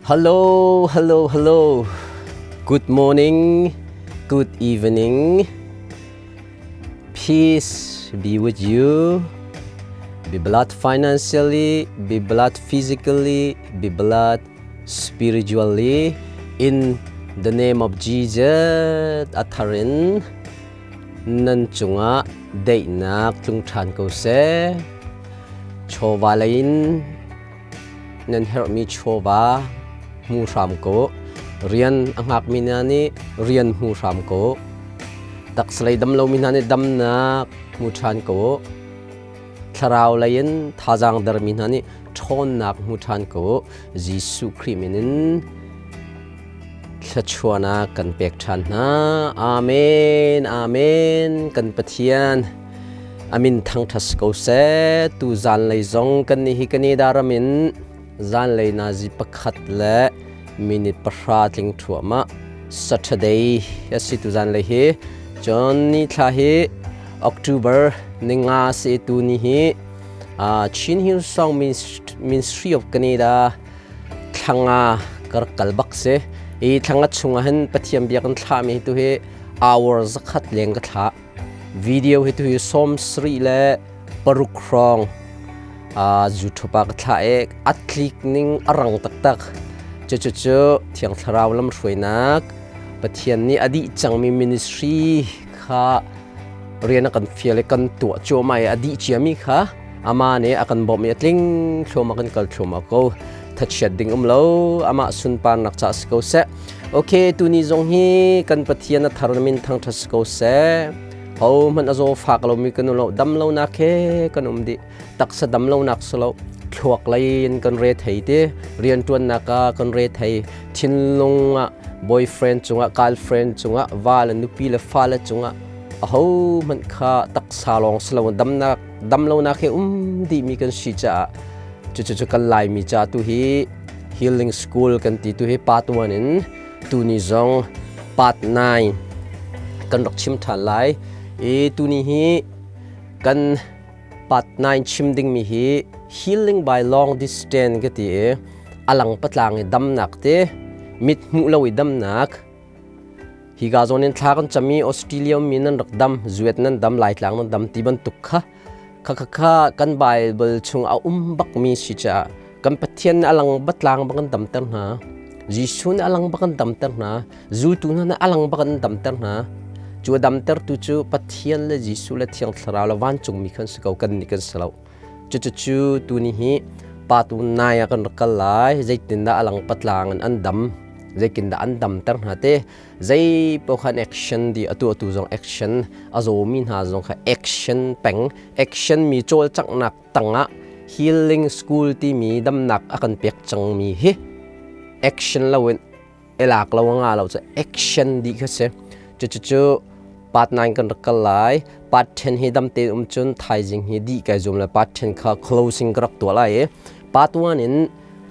Hello, hello, hello. Good morning, good evening. Peace be with you. Be blessed financially, be blessed physically, be blessed spiritually. In the name of Jesus, atharin nan cungah daihnak tlung ṭhan ko seh. Chawva lei in nan herhmi chawva hmu hram ko. Rian a hngakmi hna nih rian hmu hram ko. Taksalei dam lomi hna nih damnak hmu ṭhan ko. Thlarau lei in thazaang dermi hna nih ṭhawnnak hmu ṭhan ko. Jesuh Khrih min in thluachuahnak kan pek ṭhan hna. Amen, amen. Kan Pathian amin thangṭhat si ko seh. Tu zanlei zong kan nih hi Canada ram in zanlei nazi pakhat le minute pahra tling ṭhuahmah Saturday a si tu zanlei hi. Cun ni thla hi October ninga si tu ni hi Chin Hill Song Ministry of Canada thlanga kar kal bak si i thlanga chungah hin Pathian bia kan thlahmi tu hi hour zakhat leng ka thlah video hi tu hi sawm sarih le paruk hrawng YouTube ah ka thlah i a tlik ning a rang taktak. Cu cu cu Thiang Thlarau lamhruainak Pathian nih a dih cangmi ministry kha rian a kan fial i kan tuah cuahmah i a dih ciami kha amah nih a kan bawmh i a tling thluahmah kan kal thluahmah ko. Thachiat ding um lo, amah sunparnak ca si ko seh. Okay, tuni zong hi kan Pathian a thar min thangṭhat si ko seh. Ho hmanh a zaw fak lomi kan um lo, dam lonak he kan um dih. Taksa dam lonak si lo, thluak lei in kan re thei ti, rianṭuannak ah kan re thei, thinlung ah boyfriend cungah, girlfriend cungah, va le nupi le fale cungah ahohmanh kha taksa lawng si lo damnak dam lonak he um dihmi kan si caah cucu cu kan Laimi ca tu hi healing school kan ti tu hi part 1 in tuni zong part 9 kan rak chim ṭhan lai i tuni hi kan part 9 chim dingmi hi healing by long distance ka ti i alang patlang i damnak te mit hmuh lo i damnak Higa zawn in thla kan cam i Australia mi nan rak dam, zuet nan dam, Laitlang nan dam ti bantuk kha kha kha kha kan Bible chung a um bakmi si caah kan Pathian nih a lang batlang bak an damter hna. Jesuh nih a lang bak an damter hna. Zultu hna nih a lang bak an damter hna. Cu a damtertu cu Pathian le Jesuh le Thiang Thlarau le vancungmi khan si ko, kan nih kan si lo. Cucu tuni hi pa tu nai ah kan rak kal lai. Zeitindah a lang patlang in an dam. Zeitindah an damter hna te. Zei paoh khan action di atu atu zong action a zawmi hna zong kha action peng action mi cawlcanghnak tangah healing school timi damnak a kan pek cangmi hi action loin elak lo nga lo cu action di kha si. Cucu part 9 kan rak kal lai. Part 10 hi dam tein um cun thaizing hi dih kai zum le part 10 kha closing ka rak tuah lai i part 1 in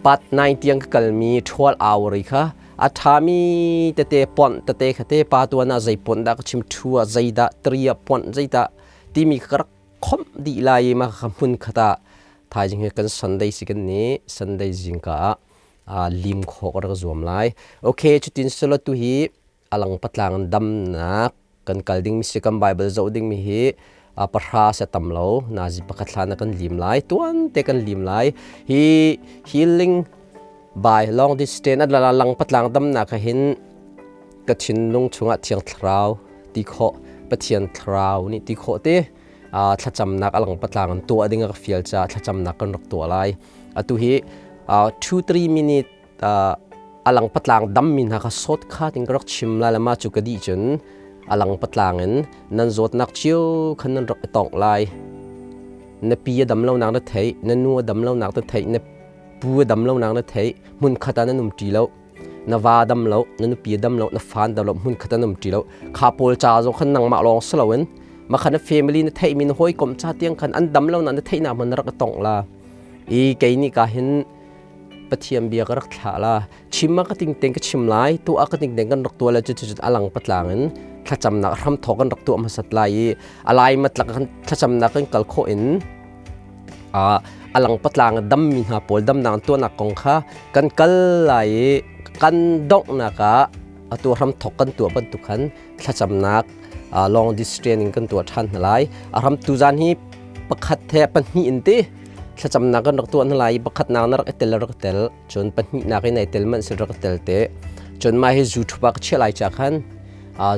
part 9 tiang ka kalmi 12 hour i kha a ṭhami tete ponh tete kha te pa tuan ah zei ponh dah ka chim thu ah zeidah tri ah ponh zeidah timi kha ka rak khomh dih lai i mah kha hmun khat ah thaizing hi kan Sunday si kan ni Sunday zingka ah lim khawh ka rak zuam lai. Okay, cutin selaw tu hi alang patlang in damnak kan kal dingmi si kan Bible zoh dingmi hi pahra se tam lo nazi pakhat hlan ah kan lim lai tuan te kan lim lai. Hi healing by long distance a lang patlang damnak ah hin ka thinlung chungah Thiang Thlarau ti khawh Pathian Thlarau nih ti khawh te thlacamnak alang patlang in tuah ding a ka fial caah thlacamnak kan rak tuah lai. Atu hi 2-3 minute alang patlang dammi hna kha sawt kha ting ka rak chim lai le mah cu ka dih cun alang patlang in nan zawtnak cio khan nan rak i tongh lai. Na pi a dam lonak na theih, na nu a dam lonak na theih, na pu a dam lonak na theih, hmun khat ah nan um ṭi lo. Na va dam lo, na nupi a dam lo, na fa an dam lo, hmun khat ah nan um ṭi lo. Kha pawl ca zong khan nangmah lawng si loin mah kha na family na theihmi na hawikom ca tiang khan an dam lonak na theihnak hmanh na rak i tongh la. I kei nih ka hin Pathian bia ka rak thlah la. Chim ah ka tingteng ka chim lai, tuah ah ka tingteng kan rak tuah lai. Cu cu alang patlang in thlacamnak hram thawk kan rak tuah hmasat lai i alai matlak kan thlacamnak kan kal khawh in Alang patlang dammi hna pawl damnak tuahnak kong kha kan kal lai i kan donghnak ah atu hram thok kan tuah bantuk khan thlacamnak long distance in kan tuah ṭhan hna lai. A hram tuzan hi pakhat he pahnih in ti thlacamnak kan rak tuah hna lai i pakhatnak na rak i tel rak tel cun pahnihnak in ai tel manh si rak tel te. Cun mah hi YouTube ah ka chiah lai ca khan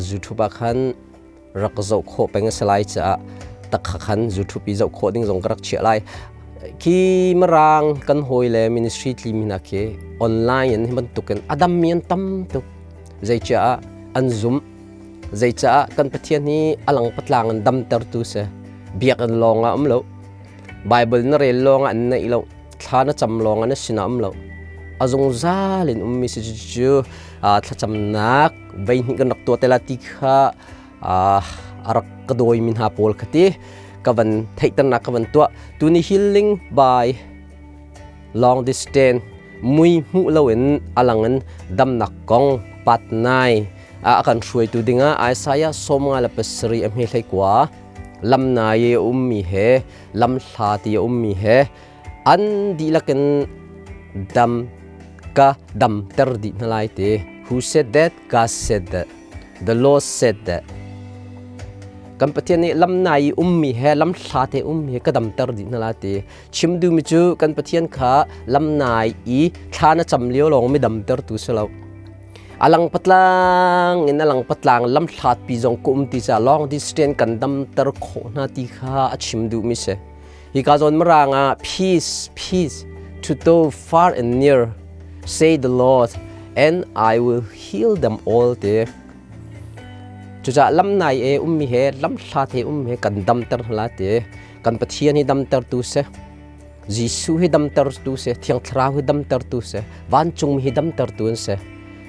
YouTube ah khan rak zoh khawh peng a si lai caah takha khan YouTube i zoh khawh ding zong ka rak chiah lai. Khi Mirang kan hawi le ministry tli mi hna khi online in hi bantukin a dam mi an tam tuk. Zeicah an zum zeicah kan Pathian hi alang patlang in damtertu si. Biakinn lawng ah um lo. Bible na rel lawng ah an neih lo. Thla na cam lawng ah na sinah um lo. A zungzal in ummi si cu thlacamnak veihnih kan rak tuah te la ti kha a rak ka dawimi hna pawl kha ti ka van theihternak ka van tuah. Tuni healing by long distance mui hmuh loin alang in damnak kong pat nai a kan hruaitu dingah Isaiah 57 a hme hlei kua lam nai i a ummi he lam hla ti a ummi he an dihlak in dam ka damter dih hna lai ti. Who said that? God said that. The Lord said that. Kan Pathian nih lam nai i ummi he lam hla te ummi he ka damter dih hna lai ti. Chim duhmi cu kan Pathian kha lam nai i thla na cam lio lawng mi damtertu si lo. Alang patlang in alang patlang lam hlat pi zong ka um ti ca long distance kan damter khawh hna ti kha a chim duhmi si. Hika zawn Mirang ah peace, peace to those far and near, say the Lord, and I will heal them all ti. Cucaah lam nai e ummi he lam hlat he um he kan damter hna ti. Kan Pathian hi damtertu si. Jesuh hi damtertu si. Thiang Thlarau hi damtertu si. Vancungmi hi damtertu an si.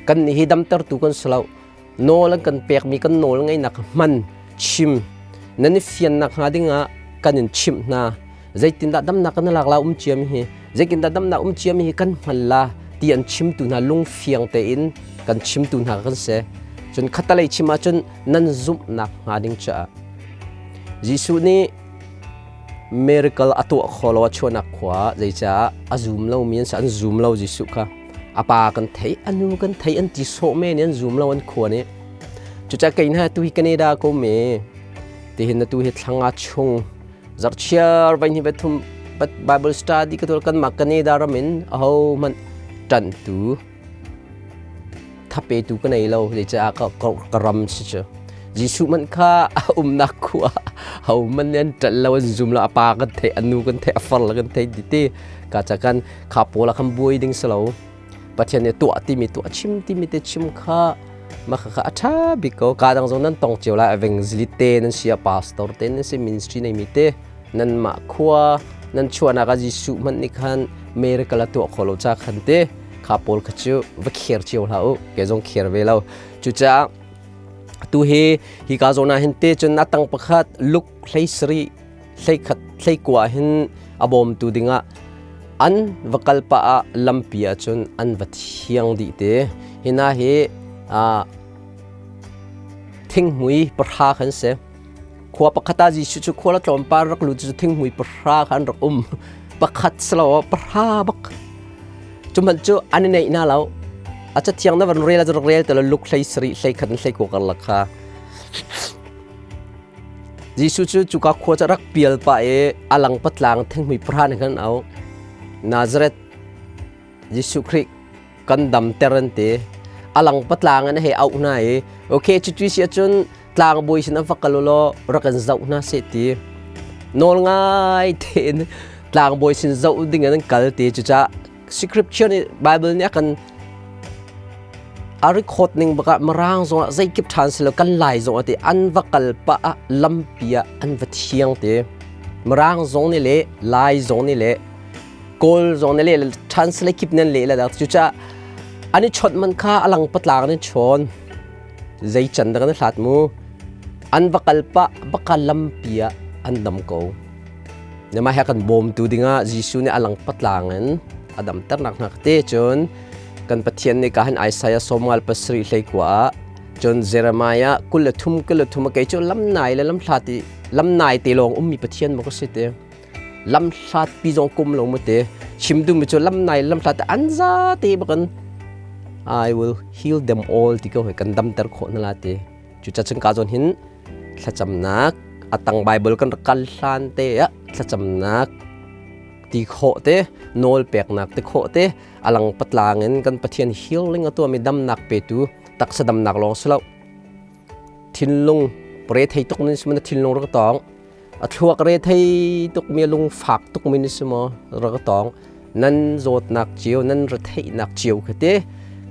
Kan nih hi damtertu kan si lo. Nawl an kan pekmi kan nawl ngeihnak hman chim nan i fiannak hnga dingah kan in chimh hna. Zeitindah damnak kan lak la um ciami hi zeitindah damnak um ciami hi kan hman la ti an chimtu hna lungfiang tein kan chimtu hna kan si. Cun khatalei chim ahcun nan zumhnak hnga ding caah Jesuh nih miracle a tuah kho lo a chuahnak khua zeicah a zum lomi an si an zum lo Jesuh kha. A pa kan thei a nu kan thei an ti sawh men an zum lo an khua nih. Cucaah kei hna tu hi Canada ko me tihin na tu hi thlanga chung zarhchiar vai hnih vai thum Bible study ka tual kan mah Canada ram in aho hmanh ṭanhtu thapetu ka nei lo zeicah ka, ka ram si cu Jesuh man kha a umnak khua ho man nih an ṭanh lo an zum lo a pa kan theih a nu kan theih a far la kan theih ti ti ka ca kan kha pawl ah khan buai ding si lo Pathian nih tuah timi tuah chim timi te chim kha mah kha a ṭha bik ko ka dang zong nan tong cio lai evangelist te nan si a pastor te nan si ministry nei mi te nan mah khua nan chuahnak ah Jesuh hmanh nih khan miracle a tuah kho lo ca khan te kha pawl kha cu va kher cio hlah u ke zong kher ve lo cucaah tu hi hi ka zawn ah hin te cun a tang pakhat luk hlei sarih hlei khat hlei kua hin a bawmtu dingah an va kal pah ah lampi ah cun an va thiang dih te hina hi thinghmui pahra khan si khua pakhat ah Jesuh cu khua la tlawmpal rak lut cu thinghmui pahra kha an rak um pakhat silo pahra bak cu hmanh cu an i neih na lo a cathiang na van rel a rak rel te lo luk hlei sarih hlei khat hlei kua karlak kha Jesuh cu cuka khua cu rak pial pah i a lang patlang thinghmui pahra nih khan au. Nazareth Jesuh Khrih kan damter an ti. A lang patlang in a hei auh hna i okay cuti si ahcun tlangbawi sin an va kal u law rak in zoh hna seh ti. Nawl ngai tein tlangbawi sin zoh ding in an kal ti. Cucaah scripture nih Bible nih a kan a record ning bakah Mirang zongah zeikip ṭhan si lo kan Lai zong ah ti an va kal pah ah lampi ah an va thiang ti Mirang zong nih le Lai zong nih le Kawl zong nih le ṭhan si le kip nan leh le dak cucaah an i chawnh man kha a lang patlang an i chawn zei can dah kan i hlat mu an va kal pah baka lampi ah an dam ko Mah he kan bawmtu dingah Jesuh nih a lang patlang in a damternak hna te cun kan Pathian nih ka han Isaiah sawmngal pasarih hlei kua ah cun Jeremiah 23 23 kei cu lam nai le lam hla ti lam nai te lawng ummi Pathian maw ka si te. Lam hlat pi zong kum lo mu te. Chim duh mi cu lam nai lam hlat an za te bakin I will heal them all ti ko hoi kan damter khawh na la ti. Cuca cun ka zawn hin thlacamnak atang Bible kan rak kal hlan te ah thlacamnak ti khawh te nawl peknak ti khawh te alang patlang in kan Pathian healing a tuahmi damnak petu taksa damnak lawng si lo thinlung re thei tuk nin si thinlung rak tong a thluak re thei tuk mi lung fak tuk mi ni si maw rak tong nan zawtnak cio nan retheihnak cio kha te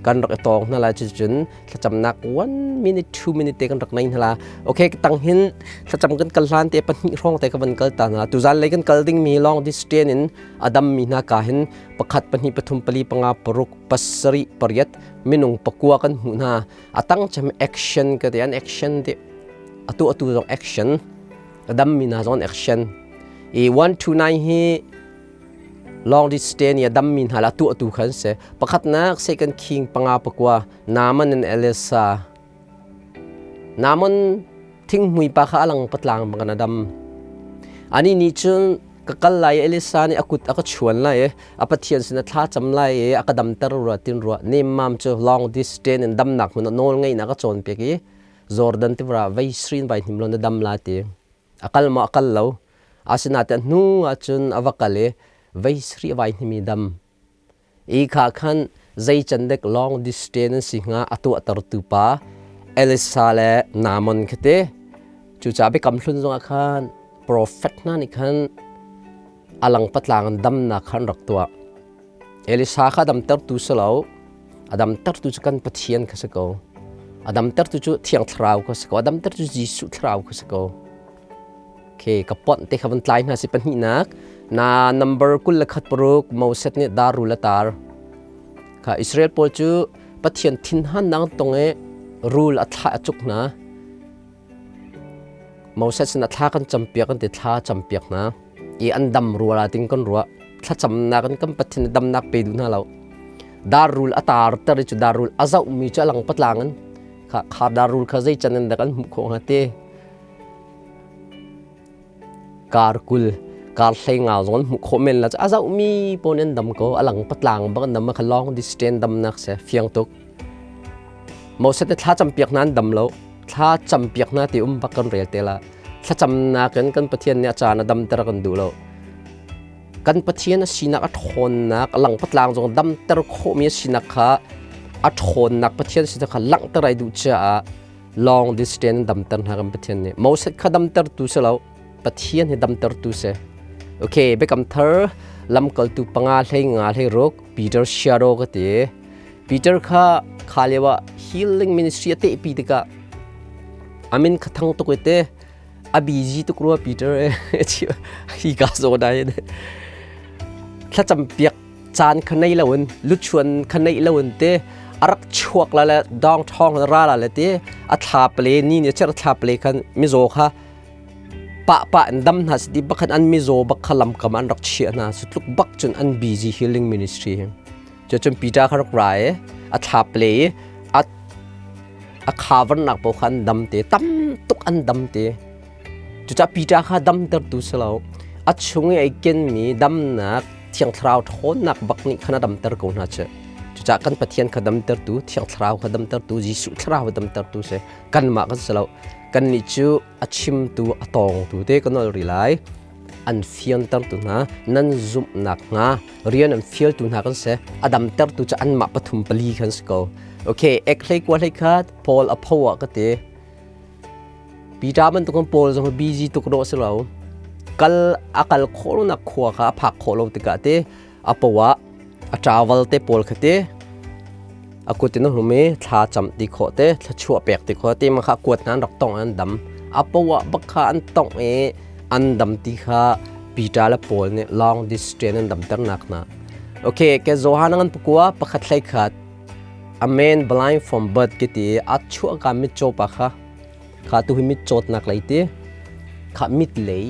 kan rak i tong hna lai cucun thlacamnak 1 minute 2 minute te kan rak nei hna la. Okay, tang hin thlacam kan kal hlan te pahnih hrawng te ka van kal ta hna. Tuzan lei kan kal ding mi long distance in adam mi hna ka hin pakhat, pahnih, pathum, pali, panga, paruk, pasarih, pariat, minung pakua kan hmuh hna. Atang chem action ka te an action te atu atu zong action adam mi hna zong action i 1 2 9 hi long distance i a dammi hna la tuahtu khan si. Pakhatnak Second King panga pakua Naaman and Elisa. Naaman thinghmui pa kha alang patlang bang a dam. Ani nih cun ka kal lai Elisa nih a kut a ka chuan lai i a Pathian sin a thla cam lai i a ka damter rua tin rua nemmam cu long distance in damnak hmun a nawl ngeihnak a cawnpiak i Jordan tiva vei srin vai hnim lo na dam la ti. A kal maw a kal lo. Asinain hnu ahcun a va kal i vei sarih vai hnimi dam. I kha khan zei can dek long distance an si hnga a tuahtertu pa Elisa le Naaman kha te. Cucaah biakam hlun zongah khan profet hna nih khan a lang patlang in damnak kha an rak tuah. Elisa kha damtertu si lo, a damtertu cu kan Pathian kha si ko. A damtertu cu Thiang Thlarau kha si ko. A damtertu cu Jesuh Thlarau kha si ko. Okay, ka ponh te kha van tlai hna si pahnihnak. Na number 21 paruk Moses nih dar rul a tar. Kha Israel pawl cu Pathian thinhannak tong i rul a thlah a cuk hna. Moses sin a thla kan campiak an ti thla campiak hna i an dam rual ah ting kan ruah thlacamnak in kan Pathian damnak pe duh hna lo dar rul a tar ter i cu dar rul a zoh mi cu a lang patlang in kha kha dar rul kha zei can in dah kan hmuh khawh hnga te kar 20 kar hlei nga zong an hmuh khawh men la a zoh mi pawn an dam ko a lang patlang bak an dam kha long distance damnak se fiang tuk Moses nih thla campiak hna an dam lo. Thla campiak hna ti um bak kan rel te la. Thlacamnak in kan Pathian nih a caan a damter kan duh lo. Kan Pathian a sinak a ṭhawnnak a lang patlang zong damter khawhmi a sinak kha a ṭhawnnak Pathian sinak kha langhter ai duh caah long distance in damter hna kan Pathian nih. Moses kha damtertu si lo. Pathian hi damtertu si. Okay, Biakam Thar lamkaltu panga hlei nga hlei ruk Peter Shadow ka ti. Peter kha kha lio ah healing ministry a tehpi tikah amin kha thang tuk te a busy tuk rua Peter hi ka zo dai thlacam piak caan kha nei lo in luchuan kha nei lo in te a rak chuak la le dong thong ra la le te a thla pale ni ni cher thla pale khan mizaw kha pa pa in dam hna si bakhan an mizaw bak kha lam kam an rak chia hna su tluk bak cun an busy healing ministry Cucun Peter kha rak ra i a thlap le i a khavarnak paoh kha an dam te, tam tuk an dam te. Cucaah Peter kha damtertu si lo, a chung i ai kenmi damnak Thiang Thlarau ṭhawnnak bak nih khan a damter ko hna cu. Cucaah kan Pathian kha damtertu, Thiang Thlarau kha damtertu, Jesuh Thlarau kha damtertu si. Kanmah kan si lo. Kannih cu a chimtu, a tawngtu te kan ol rih lai. An fiantertu hna nan zumhnak hnga rian an fialtu hna kan si. A damtertu cu anmah pathum pali khan si ko. Okay, ek hlei kua hlei khat Paul a pho ah ka ti. Peter bantukin Paul zong busy tuk dawh si lo. Kal a kal khawh lonak khua kha a phak khawh lo tikah te a po ah a travel te pawl kha te a kut in a hum i thla cam ti khawh te thluachuah pek ti khawh te ma kha kuat hna an rak tong an dam. A po ah bak kha an tong i an dam ti kha Peter le Paul nih long distance an damternak hna. Okay, ke Johan ngan pakua pakhat hlei khat a man blind from birth ki ti a chuah ka mitcaw pa kha kha tu hi mitcawtnak lei ti kha mit lei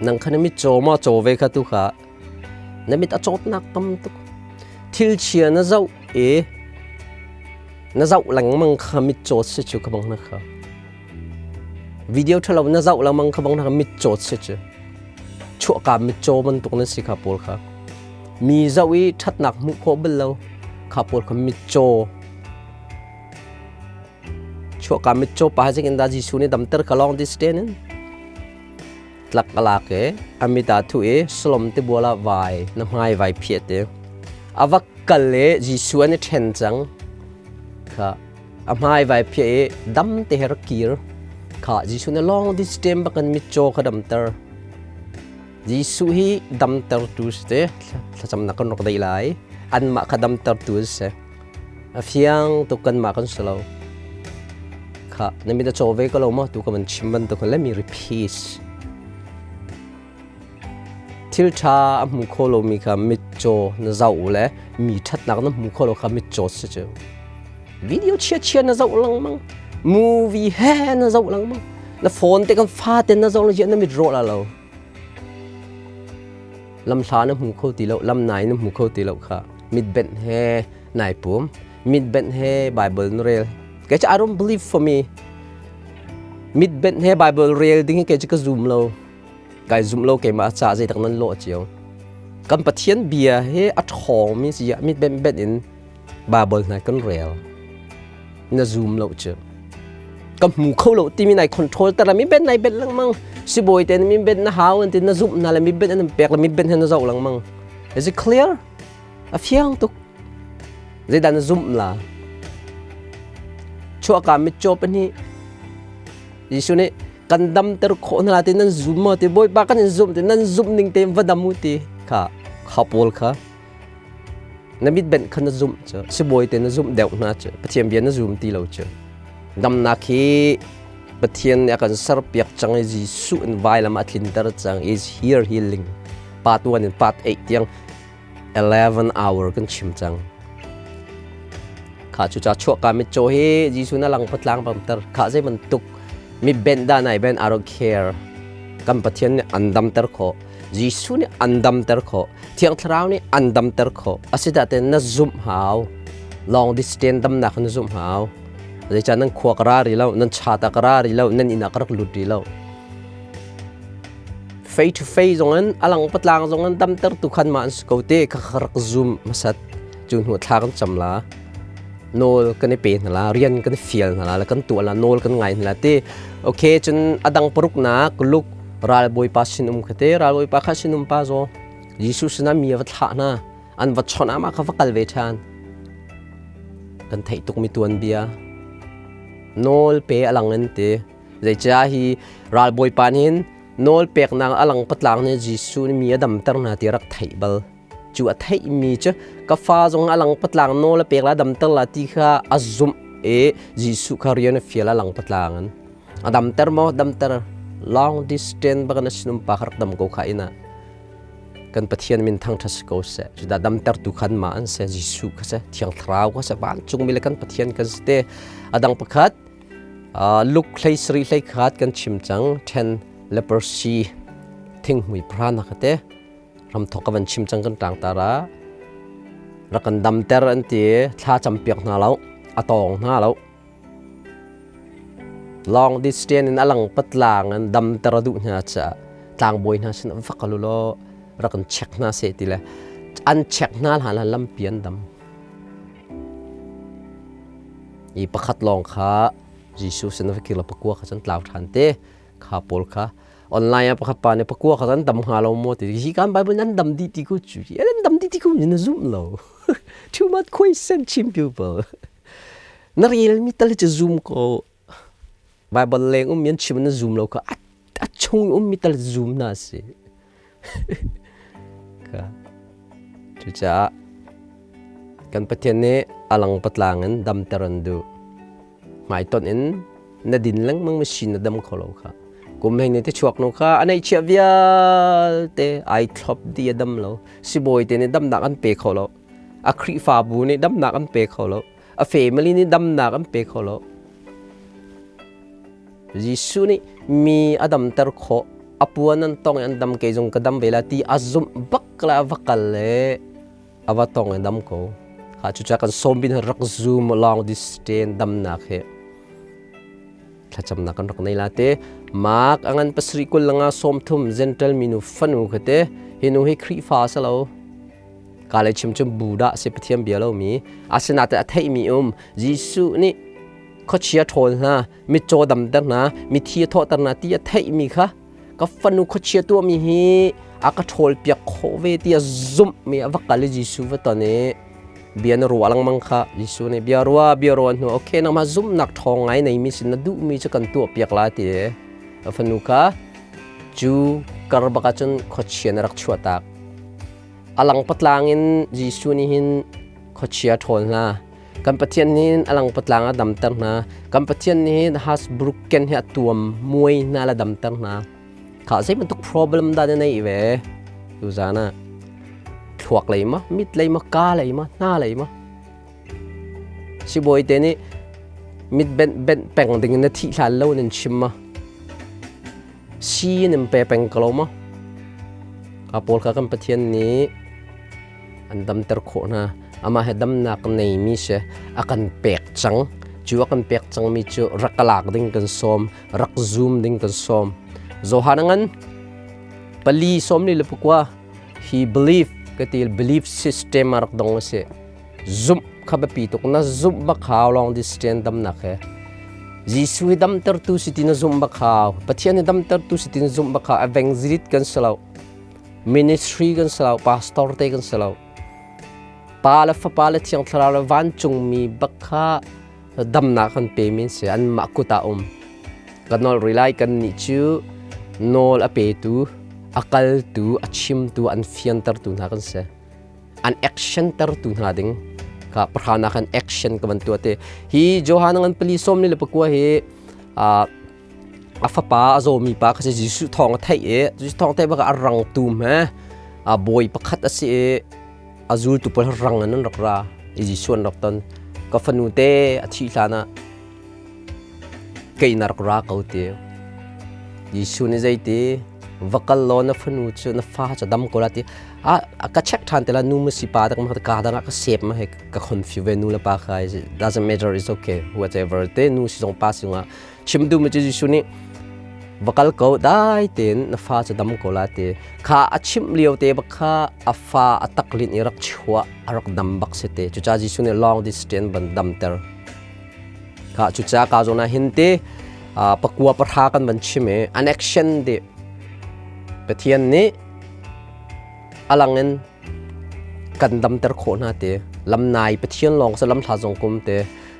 nang kha na mitcaw ma caw ve kha tu kha na mit a cawtnak tam tuk thil chia na zoh i na zoh lengmang kha mitcawt si cu ka bang na kha video ṭhalo na zoh lengmang kha bang na kha mitcawt si cu. Chuahka mitcaw bantuk nan si kha pawl kha. Mi zoh i ṭhatnak hmuh khawh bal lo kha pawl kha mitcaw. Chuahka mitcaw pa zeitin dah Jesuh nih damter ka long distance in tlak a lak i a mit ah thuh i Salom tibual ah vai na hmai vai phiah ti. A va kal i Jesuh an i ṭhen cang. Kha a hmai vai phiah i dam te he rak kir. Kha Jesuh nih long distance bakin mitcaw kha damter. Jesuh hi damtertu si te thlacamnak kan rak deih lai. Anmah kha damtertu an si. A fiang tuk kanmah kan si lo. Kha na mit a caw ve ko lo maw tu ka van chim bantuk let me repeat. Thil ṭha a hmu kho lomi kha mitcaw na zoh le mi ṭhatnak na hmu kho lo kha mitcaw si cu. Video chia chia na zoh lengmang. Movie he na zoh lengmang. Na phone te kan fate na zoh na mit rawh la lo. Lamhla na hmu kho ti lo, lam nai na hmu kho ti lo kha mitbenh he nai pum. Mitbenh he Bible na rel. Kei cu I don't believe for me. Mitbenh he Bible rel ding hi kei cu ka zum lo. Kai zum lo keimah ca zeitak nan lawh cio. Kan Pathian bia hi a ṭhawngmi si ah mitbenh benh in Bible hna kan rel. Na zum lo cu. Ka hmu kho lo timi nai control tar mi ben nai ben lengmang. Sibawi te mi ben na hau an ti na zumh na le mi ben an pek le mi ben he na zoh lengmang. Is it clear? A fiang tuk. Zeidah na zumh la? Chuahka mitcaw pahnih Jesuh nih kan damter khawh hna ti nan zum maw ti Bawipa kan in zumh ti nan zumh ning tein va dam u ti kha kha pawl kha Na mitbenh kha na zumh cu sibawi te na zumh deuh hna cu Pathian bia na zum ti lo cu. Damnak hi Pathian nih a kan serpiak cang i Jesuh in vailam a tlinter cang is here healing. Part 1 in part 8 tiang 11 hour kan chim cang. Kha cu ca chuahka mitcaw hi Jesuh na lang patlang bamter kha zei bantuk mi benh dah nai ben I don't care. Kan Pathian nih an damter khawh. Jesuh nih an damter khawh. Thiang Thlarau nih an damter khawh. Asinain na zumh hau. Long distance damnak na zumh hau. Zeicah nan khua ka ra rih lo, nan chata ka ra rih lo, nan inn ah ka rak lut rih lo. Face to face zong in alang patlang zong in damter tu khan ma an si ko te kha ka rak zum hmasat. Cu hnu thla kan cam la. Nawl kan i pe hna la, rian kan i fial hna la, le kan tuah la, nawl kan ngai hna la ti. Okay, cun adang paruknak Luke Ralbawipa sinum kha te ralbawipa kha sinum pa zaw Jesuh sinah mi a va thlah hna an va chawnh ah mah kha va kal ve ṭhan kan theih tukmi tuanbia nawl pe a lang in ti zeicah hi ralbawipa nih hin nawl peknak a lang patlang nih Jesuh nih mi a damter hna ti rak theih bal cu a theihmi cu ka fa zong a lang patlang nawl a pek la damter la ti kha a zumh i Jesuh kha rian a fial a lang patlang in A damter maw? Damter. Long distance bak na sinum pa kha rak dam ko kha ina. Kan Pathian min thangṭhat si ko seh. Cudah damtertu khan ma an se, Jesuh kha se, Thiang Thlarau kha se, vancungmi le kan Pathian kan si te. A dang pakhat, Luke hlei sarih hlei khat kan chim cang, then leprosy thinghmui prana kha te. Ramthok ka van chim cang kan tang tara. Rak kan damter an ti, thla cam piak hna lo, a tawng hna lo. Long distance in a lang patlang in damter a duh hna caah tlangbawi hna sin va kal u law rak in check hna seh ti le an check hna hlan ah lampi an dam. I pakhat lawng kha Jesuh sin va kir la pakua kha cun tlau ṭhan te kha pawl kha online ah pakhat pa nih pakua kha an dam hnga lo maw ti hi kan Bible nan dam dih ti ku cu an dam dih ti ku na zum lo too much question chim people Na relmi tal hi cu zum ko. Baibal leng ummi an chim na zum lo kha a chung ummi tal zum na si. Ka cucaah kan Pathian nih a lang patlang in damter an duh. Hmaitonh in na din lengmang machine na dam kho lo kha. Kum hei ne te chuak no kha a neihchiah vialte ai thlop di a dam lo. Sibawi te nih damnak an pe kho lo. A Khrihfabu nih damnak an pe kho lo. A family nih damnak an pe kho lo. Jesuh nih mi a damter khawh. A puan an tong i an dam kei zong ka dam ve la ti a zumh bak le a va kal le a va tong i dam ko. Kha cucaah kan sawm bin rak zoom long distance damnak hi. Thlacamnak kan rak nei la te. Mark angan pasarih kul langa 30 Gentile minu fanu kha te hi nu hi Khrihfa a si lo. Ka le chim cun Buddha si Pathian bia lo mi. Asinain a theih mi um Jesuh nih khuachia ṭhawl hna, mitcaw damter hna, mithi a thawhter hna ti a theih mi kha ka fanu khuachia tuahmi hi a ka ṭhawl piak khawh ve ti a zumh mi a va kal i Jesuh va ton i bia na ruah lengmang kha Jesuh nih bia rua bia rua hnu okay nangmah zumhnak ṭhawng ngai neimi sin na duhmi cu kan tuah piak la ti a fanu kha cu kar bak ah cun khuachia na rak chuah tak. A lang patlang in Jesuh nih hin khuachia ṭhawl hna. Kan Pathian nih a lang patlang a damter hna. Kan Pathian nih Hasbrucken hi a tuam muai hna la damter hna. Kha zei bantuk problem dah na neih ve? Tuzan ah thluak lei ma, mit lei ma, ka lei ma, hna lei ma? Sibawi te nih mit benh benh peng ding in na thih hlan lo nan chim ma? Si nan pe peng ko lo ma? Ka pawl kha kan Pathian nih an damter khawh hna. Amah he damnak neimi si a kan pek cang. Cu a kan pek cangmi cu rak lak ding kan sawm, rak zum ding kan sawm. Johan ngan pali sawm li le pakua he believe ka ti belief system a rak dong a si. Zumh kha biapi tuk na zumh bak hau long distance damnak he. Jesuh hi damtertu si ti na zumh bak hau. Pathian hi damtertu si ti na zumh bak hau. Evangelist kan si lo. Ministry kan si lo, pastor te kan si lo. Pa le Fapa le Thiang Thlarau le vancungmi bak kha damnak kan pe mi si anmah kut ah um. Kan nawl rih lai kan nih cu nawl a petu, a kaltu, a chimtu, an fiantertu hna kan si. An action tertu hna ding ka pahra kan action ka van tuah te. Hi Johan ngan pali sawm ni le pakua hi a fapa a zawmi pa kha si Jesuh thawng a theih i Jesuh thawng theih bak a rang tum he a bawi pakhat a si i a zultu pawl rang in an rak ra i Jesuh an rak ton ka fanu te a thih hlan ah kei na rak ra ko ti Jesuh nih zeiti va kal law na fanu cu na fa cu dam ko la ti a ka check ṭhan te la nu ma si pa tak ma ka dang ah ka sep ma he ka confuse ve nu le pa kha doesn't matter, is okay, whatever te nu si zong pa si zong ah chim duh mi cu Jesuh nih va kal ko, dai tein na fa cu dam ko la ti kha a chimh lio te bak kha a fa a taklin i rak chuah a rak dam bak si te. Cucaah Jesuh nih long distance ban damter kha. Cucaah ka zawn ah hin te pakua pahra kan van chim i an action di Pathian nih alang in kan damter khawh hna te lamnai Pathian lawng sa lamhla zong kum te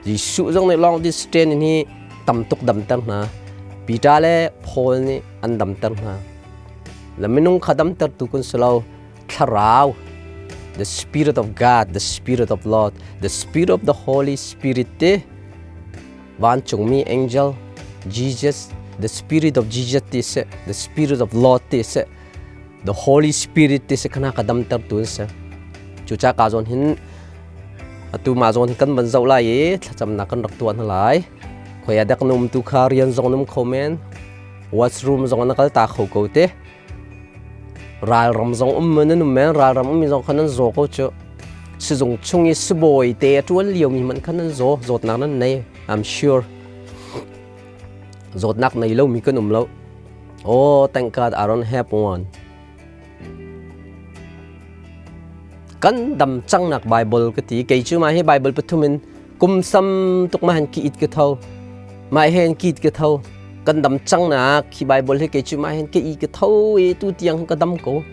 Jesuh zong nih long distance in hi tam tuk damter hna. Peter le Paul nih an damter hna. La minung kha damter tu kun si lo, thlarau, the spirit of God, the spirit of Lord, the spirit of the Holy Spirit te vancungmi angel Jesus, the spirit of Jesus ti si, the spirit of Lord ti si, the Holy Spirit ti si khana ka damter tu si. Cuca ka zawn hin atu ma zawn hin kan van zoh lai i thlacamnak kan rak tuah hna lai. Khoi dek num tu kha rian zong num kho men, washroom zong na kal ta kho ko te. Ralram zong um men num men, ralram um mi zong khan nan zaw ko chu. Sizung chung i sibawi te a tuan lio mi man khan nan zaw, zawtnak nan nei, I'm sure. Zawtnak nei lo mi kan um lo. Oh, thank God I don't have one. Kan dam cangnak Bible ka ti. Kei cu ma hi Bible pathum in kum sam tuk ma han ki it ka tho. Ma hen ki it ka tho. Kan dam cangnak hi Bible hi kei cu ma hen ki i ka tho i tu tiang ka dam ko.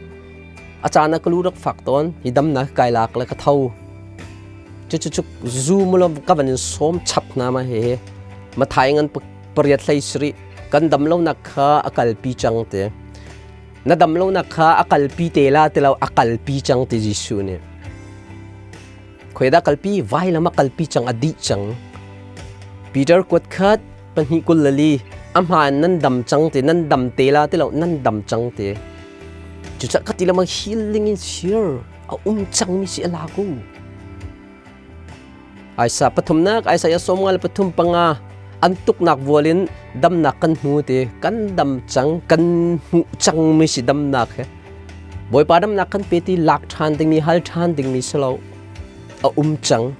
A caan ah ka lu rak fak tawn. Hi dam na kai lak le ka tho. Cu cu cu zu mu ka van in sawm chap hna ma he. Ma thai ngan pariat hlei sarih kan dam lonak kha a kalpi cang te. Na dam lonak kha a kalpi te la ti lo, a kalpi cang ti Jesuh nih. Khoi dah kalpi? Vailam a kalpi cang, a dih cang. Peter kuat khat pahnih kul le li a hmaan nan dam cang te, nan dam te la ti lo, nan dam cang te. Cucaah ka ti lamang healing in sir a um cang mi si a la ku. Aisa pathumnak Isaiah 53 an tuknak vual in damnak kan hmu ti kan dam cang, kan hmuh cangmi si damnak he. Bawipa damnak kan pe ti lak ṭhan dingmi, hal ṭhan dingmi si lo, a um cang.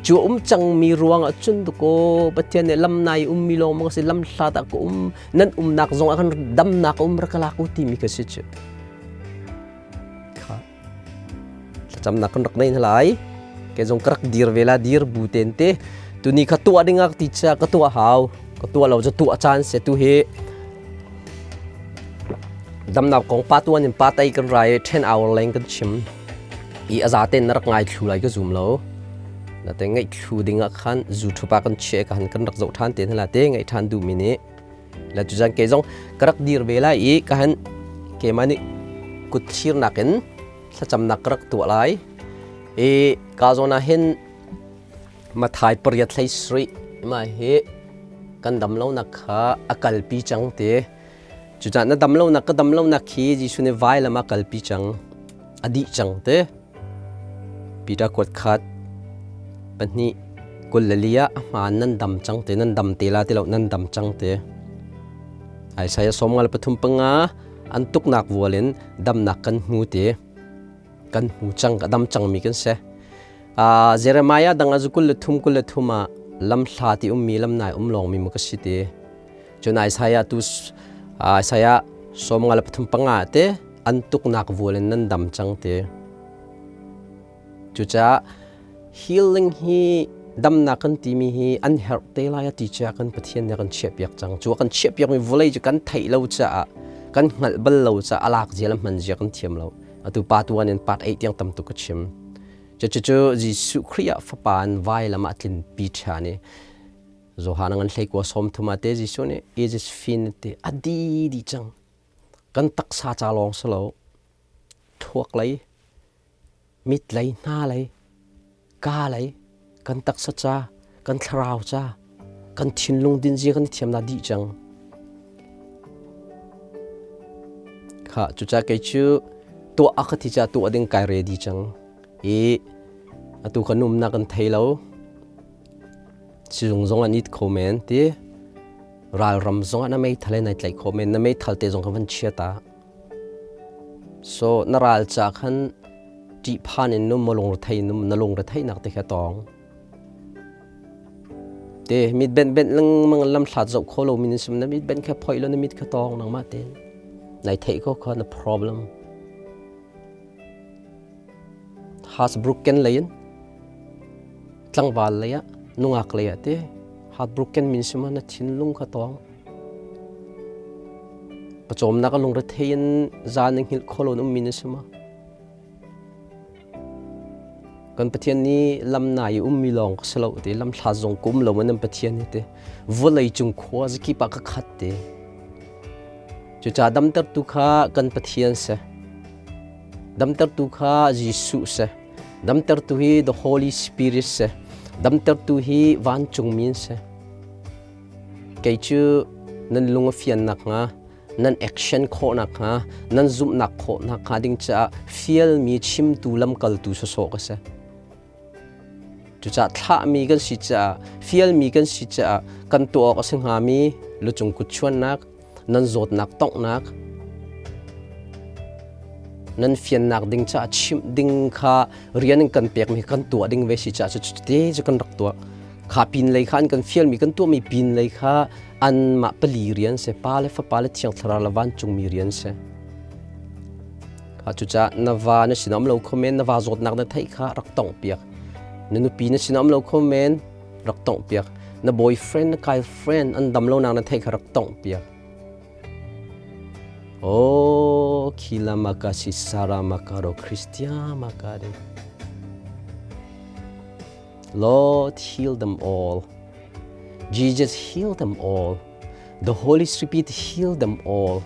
Cu um cangmi ruang ah cun ko Pathian nih lam nai ummi lawng maw si lam hlat ah ka um nan umnak zong ah kan damnak um rak ka lak u timi ka si cu. Kha thlacamnak kan rak nei hna lai. Ke zong ka rak dir ve la dir bu ten te tuni kha tuah ding ah ti cha ka tuah hau ka tuah lo cu tuah caan se tu hi damnak kong pa tuan in pa tai kan rai 10 hour leng kan chim i a zaten na rak ngai thlu lai ka zum lo na te ngaih thlu ding ah khan zu thupa kan che ka han kan rak zoh than te hna te ngaih than du mi nih la tu zan ke zong ka rak dir ve lai i ka han keimah nih kut thirnak in thlacamnak ka rak tuah lai i ka zawn ah hin Mathai pariat hlei sarih ma hi kan dam lonak kha a kalpi cang te. Cucaah na dam lonak ka dam lonak khi Jesuh nih vailam a kalpi cang a dih cang te. Peter kuat khat pahnih kul le li ah a hmaan nan dam cang te nan dam te la ti lo nan dam cang te. Isaiah sawm nga le pathum panga an tuknak vual in damnak kan hmu te. Kan hmu cang ka dam cangmi kan si. Jeremiah dang ah kul le thum kul le thum ah lam hla ti ummi lam nai um lawngmi mu ka si ti. Cun Isaiah tu Isaiah sawm nga le pathum panga te an tuknak vual in nan dam cang te. Cucaah healing hi damnak kan timi hi an herh te lai a ti caah kan Pathian nih a kan chiahpiak cang. Cu a kan chiahpiakmi vawlei cu kan theih lo caah kan hngalh bal lo caah a lak zia le hman zia kan thiam lo. Atu pa tuan in part 8 tiang tam tuk ka chim. Cucu Jesuh Khrih ah fapa in vailam ah tlinpi ṭhan i Johan ngan hlei kua sawm thum ah te Jesuh nih it is finished ti a di dih cang. Kan taksa ca lawng si lo thluak lei mit lei hna lei ka lei kan taksa ca kan thlarau ca kan thinlung din zia kan i thiam na dih cang. Kha cuca kei cu tuah a ka ti ca tuah ding kai ready cang i atu kan umnak kan thei lo sizung zong an it kho men ti ralram zong ah na meithal in nai tlaih kho men na meithal te zong kha van chia ta so na ral ca khan ṭihphan in num maw lungrethei num na lungretheihnak te kha tawng te mit benh benh lengmang lam hlat zoh kho lo min sim na mit benh kha phoi lo na mit kha tawng nangmah ten nai theih ko kha na problem heartbroken lei in tlangval lei ah nungak lei ah te heartbroken min sima na thinlung kha tawng pawcawmnak a lungrethei in zan na hngilh kho lo um min sima kan Pathian nih lam na i ummi lawng ka si lo te lam thla zong ka um lo man Pathian hi te vawlei cung khua zakip ah ka khat te cucaah damtertu kha kan Pathian si damtertu kha Jesuh si damtertu hi the Holy Spirit si damtertu hi vancungmi si kei cu nan lung a fian nakhnga nan action khawh nakhnga nan zumhnak khawh nakhnga ding caah fialmi chimtu lamkaltu sawsawh ka si. Cucaah thlahmi kan si caah fialmi kan si caah kan tuah awk a si hngami lucung kut chuannak nan zawtnak tonghnak nan fiannak ding caah chimh ding kha rian in kan pekmi kan tuah ding ve si caah cu te cu kan rak tuah kha pin lei kha an kan fialmi kan tuahmi pin lei kha anmah pali rian si pa le fapa le thiang thlarau le vancungmi rian si kha cucaah na va na sinah um lo kho men na va zawtnak na theih kha rak tongh piak na nupi na sinah um lo kho men rak tongh piak na boyfriend na girlfriend an dam lo nak na theih kha rak tongh piak Oh, khila makasi sara makaro Christian makare. Lord, heal them all. Jesus, heal them all. The Holy Spirit, heal them all.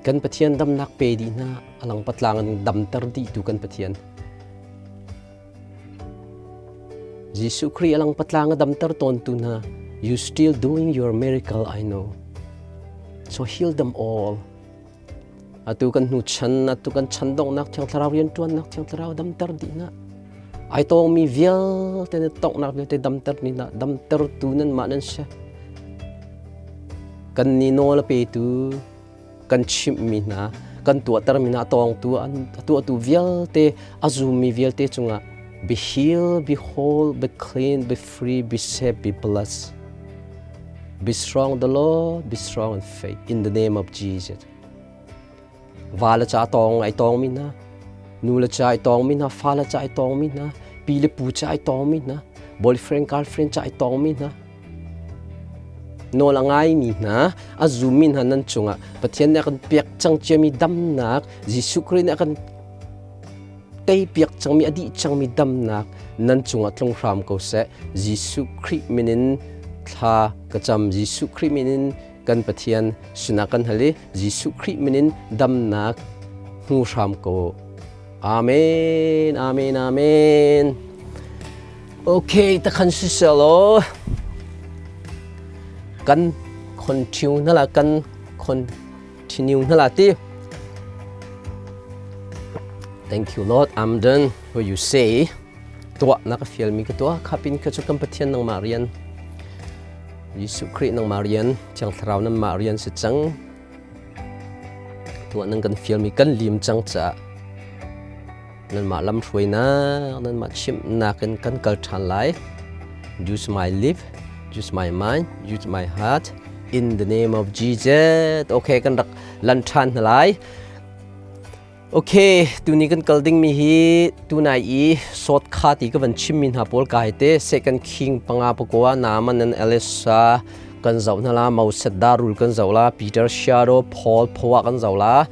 Kan Pathian damnak pe dih hna, alang patlang in damter dih tu kan Pathian. Jesuh Khrih alang patlang a damter tawn tu hna, you still doing your miracle, I know. So heal them all. Atu kan hnu chan, atu kan chan donghnak Thiang Thlarau rianṭuannak Thiang Thlarau damter dih hna. Ai tawngmi vialte na tonghnak vialte damter ni hna, damtertu nanmah nan si. Kan ni nawl a petu, kan chimhmi hna, Kan tuahtermi hna a tawngtu, a tuahtu vialte, a zummi vialte cungah be healed, be whole, be clean, be free, be safe, be blessed. Be strong the Lord, be strong in faith in the name of Jesus. Va le ca tawng ai tawngmi hna, nu le ca ai tawngmi hna, fa le ca ai tawngmi hna, pi le pu ca ai tawngmi hna, boyfriend girlfriend ca ai tawngmi hna, nawl a ngaimi hna, a zummi hna nan cungah Pathian nih a kan pek cang ciami damnak, Jesuh Khrih nih a kan teipiak cangmi a dih cangmi damnak nan cungah tlung hram ko seh. Jesuh Khrih min in thla ka cam. Jesuh Khrih min in kan Pathian sinah kan hal i Jesuh Khrih min in damnak hmu hram ko. Amen, amen, amen. Okay, takhan siselaw kan continue na la kan continue na la ti. Thank you Lord, I'm done what you say. Tuah na ka fial mi ka tuah khapin ka chu kan Pathian nangmah rian Jesuh Khrih nangmah rian Thiang Thlarau nangmah rian si cang. Tuah nang kan fial mi kan lim cang caah nanmah lamhruainak nanmah chimhnak in kan kal ṭhan lai. Use my lip, use my mind, use my heart in the name of Jesus. Okay, kan rak lan ṭhan hna lai. Okay, tuni kan kal dingmi hi tunai i sawt kha ti ka van chimmi hna pawl ka hei te Second King panga pakua Naaman and Elisa kan zoh hna la Moses Darul kan zoh la Peter Shadow Paul Phowa kan zoh la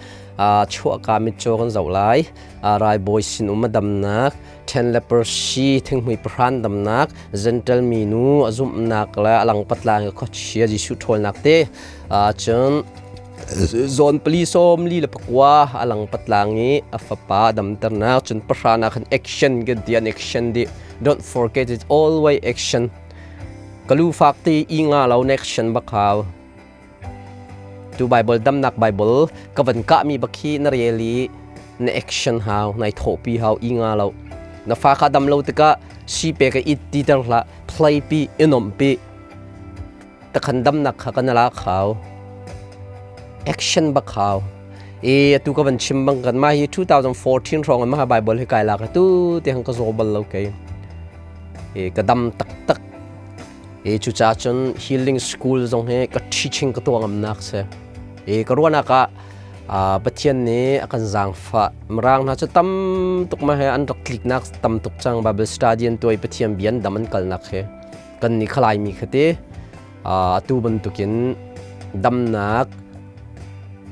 chuahka mitcaw kan zoh lai raibawi sinum a damnak then leprosy thinghmui pahran damnak Gentile minu a zumhnak le a lang patlang i khuachia Jesuh ṭhawlnak te cun zawn pali sawm li le pakua a lang patlang i a fapa damternak cun pahra ah khan action kan ti an action di don't forget it always action kalu fak ti i nga lo action bak hau Tu Bible damnak Bible ka van kahmi bak hi na rel i na action hau, nai thawhpi hau, i nga lo. Na fa kha dam lo tikah si pe ka it ti ter hlah, play pi, i nomh pi. Takhan damnak kha kan lak hau. Action bak hau. E atu ka van chim bang kan mah hi 2014 hrawng mah Bible hi kai lak tu te hang ka zaw bal lo kei. E ka dam taktak. E cucaah cun healing school zong hi ka teaching ka tuah ngamnak si. E ka ruahnak ah Pathian nih a kan zaangfah. Mirang hna cu tam tuk ma he an rak tliknak tam tuk cang Bible study an tuah i Pathian bia an dam an kalnak hi. Kan nih khalai mi kha ti atu bantukin damnak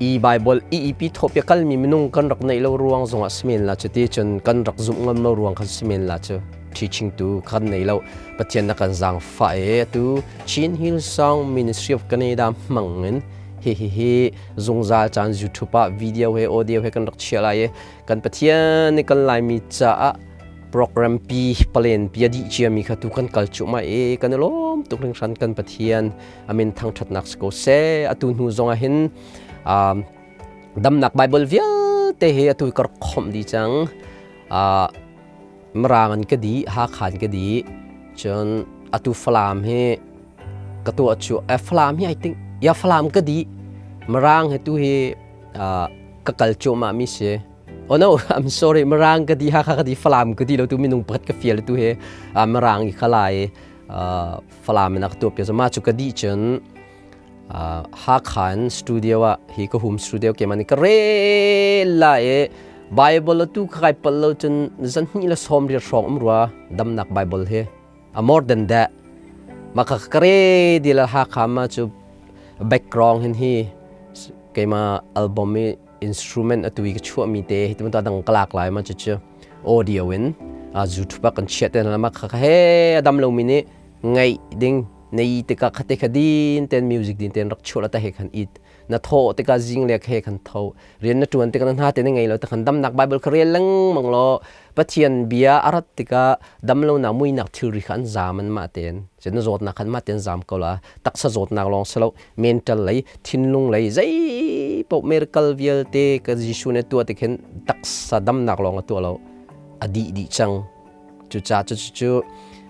i Bible EEP thawpia kalmi minung kan rak neih lo ruang zongah simen la cu ti cun kan rak zumh ngam lo ruang khan simen la cu. Teaching tu kan nei lo. Pathian na kan zaangfah e atu Chin Hillsong Ministry of Canada hmang in hi hi hi zungzal caan YouTube ah video he audio he kan rak chia lai i kan Pathian nih kan Laimi caah program pi palen pi a dih ciami kha tu kan kal cuahmah i kan i lawm tuk hringhran kan Pathian amin thangṭhatnak si ko seh atu hnu zong ah hin damnak Bible vialte hi atu ka rak khomh dih cang. Mirang an ka dih, Hakha an ka dih. Cun atu Falam hi ka tuah cu Falam hi I think ya Falam ka dih. Mirang hi tu hi ka kal cuahmah mi si. Oh no, I'm sorry. Mirang ka dih, Hakha ka dih, Falam ka dih lo tu minung pakhat ka fial tu hi Mirang i kha lai Falam in a ka tuah piak. Mah cu ka dih cun Hakha in studio ah hi ka home studio ke man ka rel la i Bible tu kha kai pal lo cun zan hnih le sawm riat hrawng um rua damnak Bible hi a more than that ma ka ka re di la Hakha ma cu background hin hi keima album i instrument atu i ka chuah mi te hi tu dang ka lak lai ma cu cu audio in YouTube ah kan chiah te ma kha he adam lo mi nih ngaih ding nei tikah khate kha din ten music din ten rak chuah la ta he khan it na tho tikah zing le he khan tho rian na tuan tikah na hna te na ngei lo ta khan damnak bible kha rel lengmang lo pathian bia arat tikah dam lo nak muinak thilri kha an zam an mah ten cun na zawtnak khan mah ten zam ko la taksa zawtnak lawng silo mental lei thinlung lei zei paoh miracle vialte ka Jesuh ne tuah tikhin taksa damnak lawng a tuah lo a dih dih cang cucaah cucu.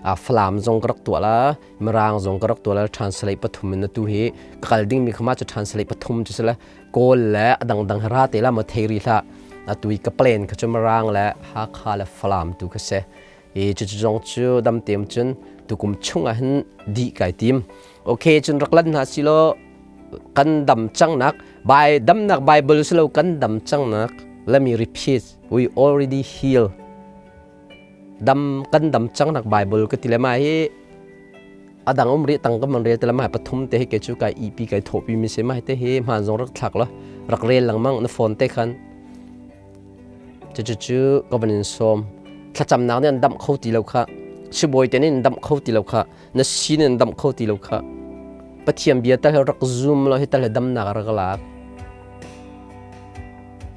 Falam zong ka rak tuah la, Mirang zong ka rak tuah la, translate pathum in atu hi ka kal ding mi khama cu translate pathum cu sila Kawl le a dangdang ra te la ma thei ri hlah. Atu i ka plan kha cu Mirang le Hakha le Falam tu kha si. I cu zong cu dam tem cun tukum chung ah hin dih kai tim. Okay, cun rak lan hna si law kan dam cangnak bai damnak Bible si lo kan dam cangnak. Let me repeat, we already heal. Dam kan dam cangnak Bible ka ti le ma hi adang um ri tang ka man rel te la ma pathum te hi ke chu kai EP kai thopi mi se ma te hi hman zong rak thlak la rak rel lengmang na phone te khan. Cucu ka van in sawm. Thlacamnak nih an damh kho ti lo kha. Sibawi te nih an damh kho ti lo kha. Na sin an damh kho ti lo kha. Pathian bia tal he rak zum law hi tal he damnak a rak lak.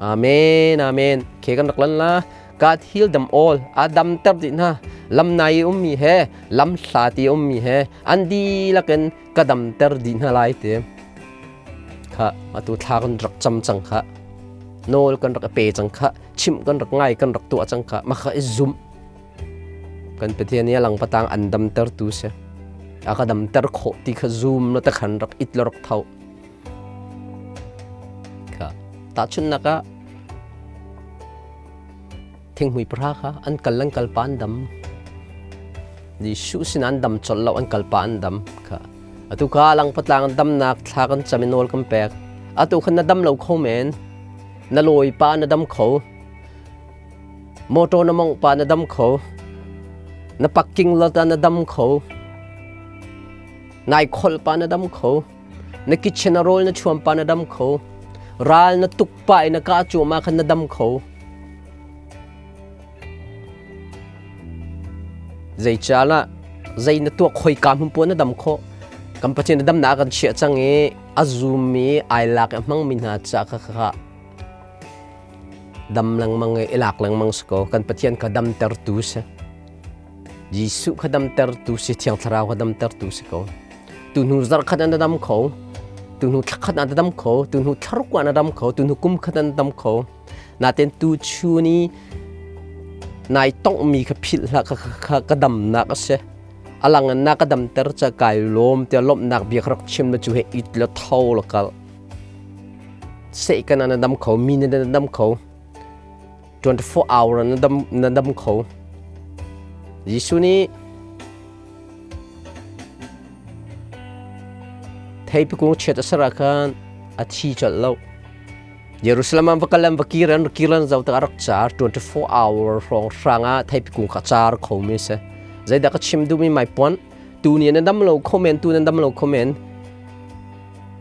Amen, amen. Ke kan rak lan la. God heal them all. A damter dih hna. Lam nai ummi he, lam hla ti ummi he, an dihlak in ka damter dih hna lai ti. Kha atu thla kan rak cam cang kha. Nawl kan rak pe cang kha. Chimh kan rak ngai kan rak tuah cang kha. Mah kha i zumh. Kan Pathian nih a lang patang an damter tu si. A ka damter khawh ti kha zum na ta khan rak it la rak tho. Kha tahchunhnak ah thinghmui pahra kha an kal an kal pa an dam. Jesuh sin an dam colh lo an kal pa an dam kha. Atu ka lang patlang an damnak thla kan cam i nawl kan pek. Atu khan na dam lo kho men. Na lawi pa na dam kho. Motor na mong pa na dam kho. Na parking lot ah na dam kho. Nai kholh pa na dam kho. Na kitchen a rawl na chuam pa na dam kho. Ral na tuk pa i na kah cuahmah khan na dam kho. Zeicahlah zei na tuah khoi ka hmun puan na dam khawh. Kan Pathian na damnak kan chiah cang i a zummi ai lak i a hmangmi hna ca kha kha dam lengmang i lak lengmang si ko. Kan Pathian kha damtertu si. Jesuh kha damtertu si, Thiang Thlarau kha damtertu si ko. Tu hnu zarh khat an dam kho, tu hnu thla khat an dam kho, tu hnu thlaruk an dam kho, tu hnu kum khat an dam kho. Natin tu chu ni nai tonghmi kha philh hlah kha kha ka damnak a si. Alang in na ka damter ca kai lawm tiah lawmhnak bia rak chim na cu he it la tho la kal. Seh kan na dam kho, mi na dam kho. 24 hour na dam na dam kho. Jesuh nih theipi kung chiat a ser ah khan a thi colh lo. Jerusalem ah va kal an va kir an kir an zoh tik a rak car 24 hour hrawng hrang ah theipi kung kha car kho mi si. Zeidah ka chim duhmi mai puan tu ni na dam lo kho men tu na dam lo kho men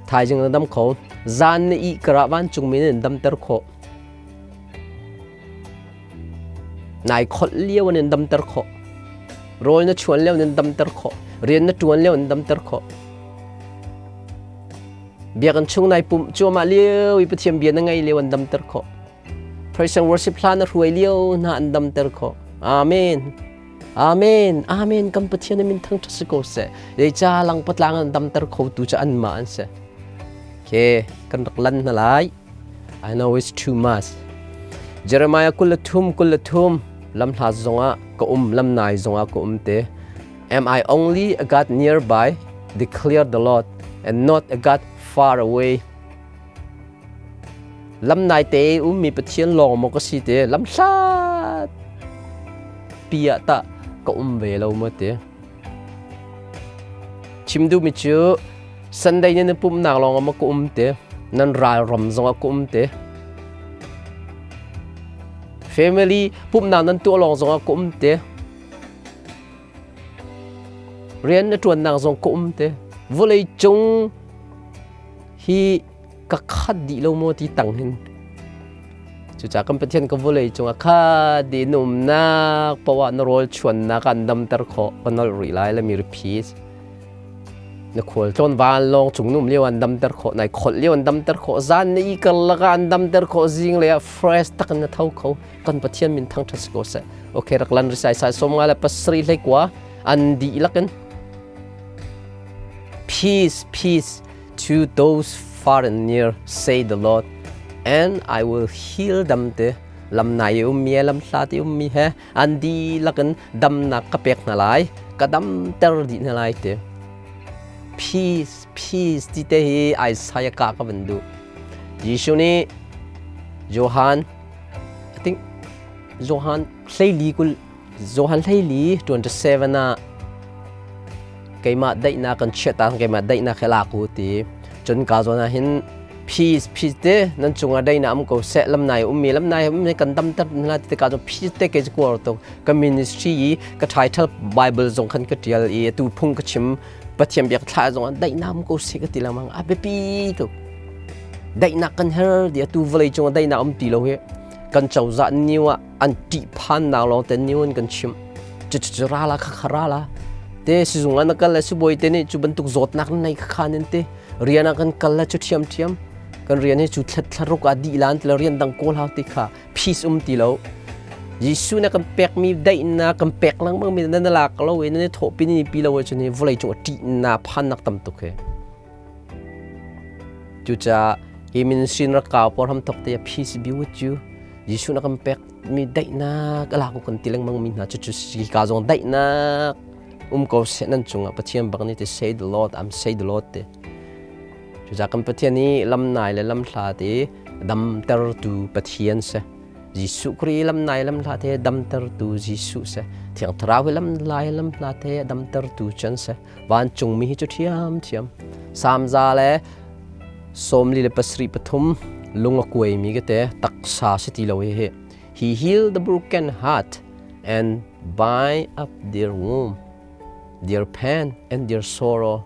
thaizing na dam kho zan na i kara vancung mi nan damter khawh. Nai kholh lio in damter khawh. Rawl na chuan lio in damter khawh. Rian na ṭuan lio in damter khawh. Biakinn chung nai pumh cuahmah lio i Pathian bia na ngaih lio an damter khawh. Praise and worship hla na hruai lio hna an damter khawh. Amen. Amen. Amen. Kan Pathian min thangṭhat si ko seh. Zeica lang patlang an damter kho tu cu anmah an si. Okay, kan rak lan hna lai. I know it's too much. Jeremiah 23 23 lamhla zongah ka um lamnai zongah ka um te. Am I only a God nearby? Declare the Lord, and not a God far away. Lamnai te ummi Pathian lawng maw ka si te lamhlat pi ah tah ka um ve lo maw te. Chim duhmi cu Sunday ni na pumhnak lawng ah maw ka um te nan ral ram zong ah ka um te. Family pumhnak nan tuah lawng zong ah ka um te. Rian na ṭuannak zong ka um te. Vawlei cung hi ka khat dih lo maw ti tang hin. Cucaah kan Pathian ka vawlei cungah khat dih na umnak paoh ah na rawl chuannak an damter khawh ka nolh rih lai let me repeat. Na khualtlawn vanlawng cung num lio an damter khawh, nai kholh lio an damter khawh, zan na i karlak ah an damter khawh, zing lei ah fresh tak in na tho kho. Kan Pathian min thangṭhat si ko seh. Okay, rak lan risai sai 57 hlei kua an dihlak in Peace, peace to those far and near, say the Lord, and I will heal them te. Lam nai i ummi he lam hlat i ummi he an dihlak in damnak ka pek hna lai, ka damter dih hna lai ti. Peace, peace ti te hi Isaiah ka ka van duh. Jesuh nih Johan, I think Johan 14 kul Johan 14 27 ah keimah daihnak kan chiah ta keimah daihnak he lak u ti. Cun ka zawn ah hin peace peace te nan cungah daihnak um ko seh lam nai ummi lam nai ummi kan damter hna ti ka cu peace te ke kuar tuk ka ministry i ka title Bible zong khan ka tial i tu phung ka chim Pathian biak thla zong ah daihnak um ko seh ka ti lengmang a biapi tuk daihnak kan her di atu vawlei cungah daihnak um ti lo hi kan cozah new ah an ṭihphannak lawng te new in kan chim cucu ra la kha kha ra la te sizung ah na kal le sibawi te nih cu bantuk zawtnak na nei kha kha nin te rian ah kan kal le cu ṭhiam ṭhiam kan rian hi cu thlet thlaruk ah dih lan ti lo rian dang kawl hau ti kha peace um ti lo Jesuh na kan pekmi daihnak kan pek lengmang mi na na lak lo i na thawhpi ni pi lo ahcun hi vawlei cung a ṭihnak phannak tam tuk hi Cucaah hi ministry rak kau pawl ham thok te peace be with you. Jesuh na kan pek mi daihnak a lak kan ti lengmang mi hna cucu si ka zong daihnak um ko seh nan cungah Pathian bak nih te say the Lord I'm say the Lord te. Cucaah kan Pathian hi lam nai le lam hla te damtertu Pathian si. Jesuh Khrih lam nai lam hla te damtertu Jesuh si. Thiang Thlarau hi lam lai lam hla te damtertu chan si. Vancungmi hi cu ṭhiamṭhiam. Samza le 43 lung a kuaimi ka te taksa si ti lo hi. He healed the broken heart and bind up their wound, their pain and their sorrow.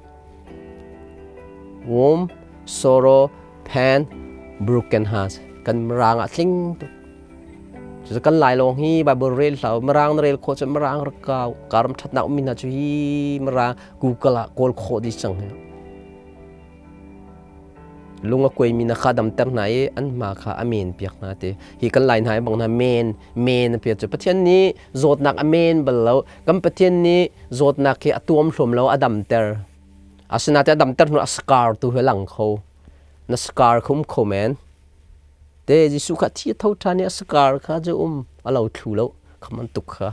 Wound, sorrow, pain, broken heart. Kan mirang ah tling tuk. Cucu kan Lai lawng hi Bible rel hlah u. Mirang na rel khawh cun Mirang rak kau. Karam ṭhatnak ummi hna cu hi Mirang Google ah kawl khawh dih cang hi. Lung a kuaimi na kha damter hna i an hma kha a men piak hna ti. Hi kan Lai hna i bang hna men men a piak cu Pathian nih zawtnak a men bal lo. Kan Pathian nih zawtnak hi a tuam hlawm lo a damter. Asinain a damter hnu a scar tu hi a lang kho. Na scar kha um kho men. Te Jesuh kha thi a tho ṭhan i a sakar kha cu um a lo thlu lo kha bantuk kha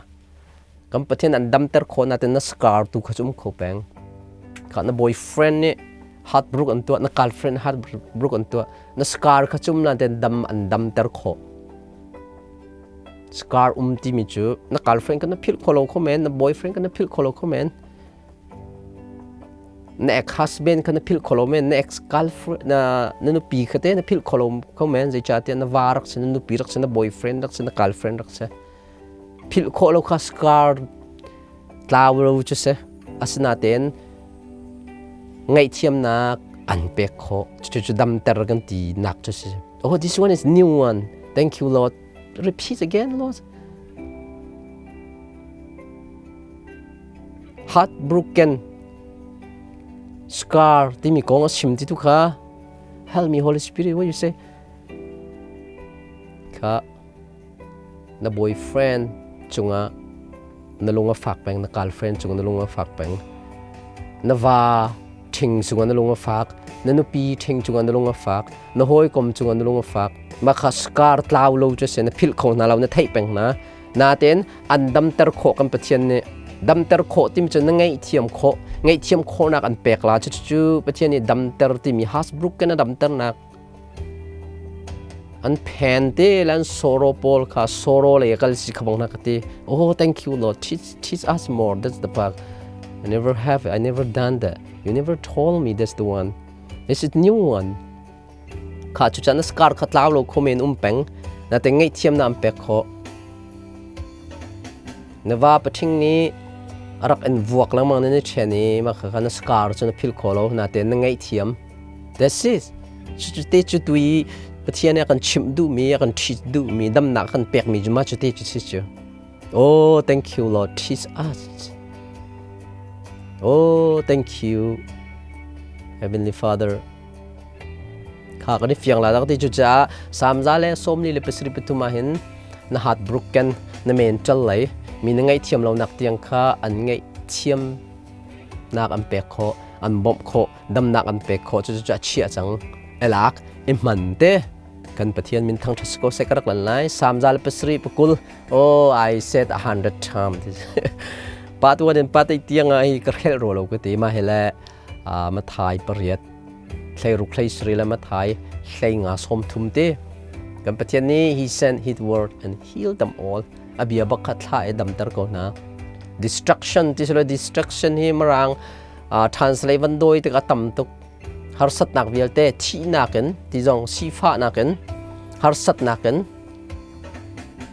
kan Pathian an damter khawh nain na sakar tu kha cu um kho peng. Kha na boyfriend nih heartbroken an tuah na girlfriend heartbroken an tuah na scar kha cum nain dam an damter khawh. Scar um timi cu na girlfriend kha na philh kho lo kho men na boyfriend kha na philh kho lo kho men Na ex-husband kha na philh kho lo men, na ex-girlfriend na na nupi kha te na philh kho lo kho men, zeicahtiah na va rak si, na nupi rak si, na boyfriend rak si, na girlfriend rak si. Philh khawh lo kha scar tlau lo cu si. Asinain ngaihthiamnak an pek khawh. Cucu damter kan ti nak cu si. Oh, this one is new one. Thank you, Lord. Repeat again, Lord. Heartbroken scar timi kong a chim ti tu kha help me Holy Spirit what you say kha na boyfriend cungah na lung a fak peng na girlfriend cungah na lung a fak peng na va ṭhing cungah na lung a fak na nupi ṭhing cungah na lung a fak na hawikom cungah na lung a fak mah kha scar tlau lo cu si na philh kho hna lo na theih peng hna Nain an damter khawh kan Pathian nih damter khawh timi cu na ngaihthiam khawh ngaihthiam khawhnak an pek la cucu Pathian nih damter timi Hasbrook in a damternak an phen te le an sorrow pawl kha sorrow le kal si kha bang na ka ti oh thank you Lord teach teach us more that's the part I never have it I never done that you never told me that's the one this is new one Kha cucan na scar kha tlau lo kho men um peng. Na te ngaihthiam na an pek khawh. Na va pathing nih a rak in vuak lengmang na ni ṭhen i mah kha na scar cu na philh kho lo. Na te na ngaihthiam. That's it. Cu te cu tu i Pathian nih a kan chimh duhmi, a kan ṭhit duhmi, damnak a kan pekmi cu mah cu te cu si cu. Oh, thank you Lord, teach us. Oh, thank you, Heavenly Father. Kha kan i fiang lai dak ti cucaah samza le 43 ah hin na heartbroken na mental lei mi na ngaihthiam lonak tiang kha an ngaihthiam nak an pek khawh an bawmh khawh damnak an pek khawh cucu a chiah cang elak i hman te. Kan Pathian min thangṭhat si ko seh ka rak lan lai. Psalm 120. Oh, I said 100 times. Pa tuan in pa te tiang ah hi ka hrelh ro lo ka ti ma he le Mathai 8 thleiruk hlei sari le Mathai 15 30 te. Kan Pathian nih he sent his word and healed them all. A bia bak kha thla e damter ko hna. Destruction ti silo destruction hi marang translate van doi tik a tam tuk. Harsatnak vialte thihnak in ti zong sifahnak in harsatnak in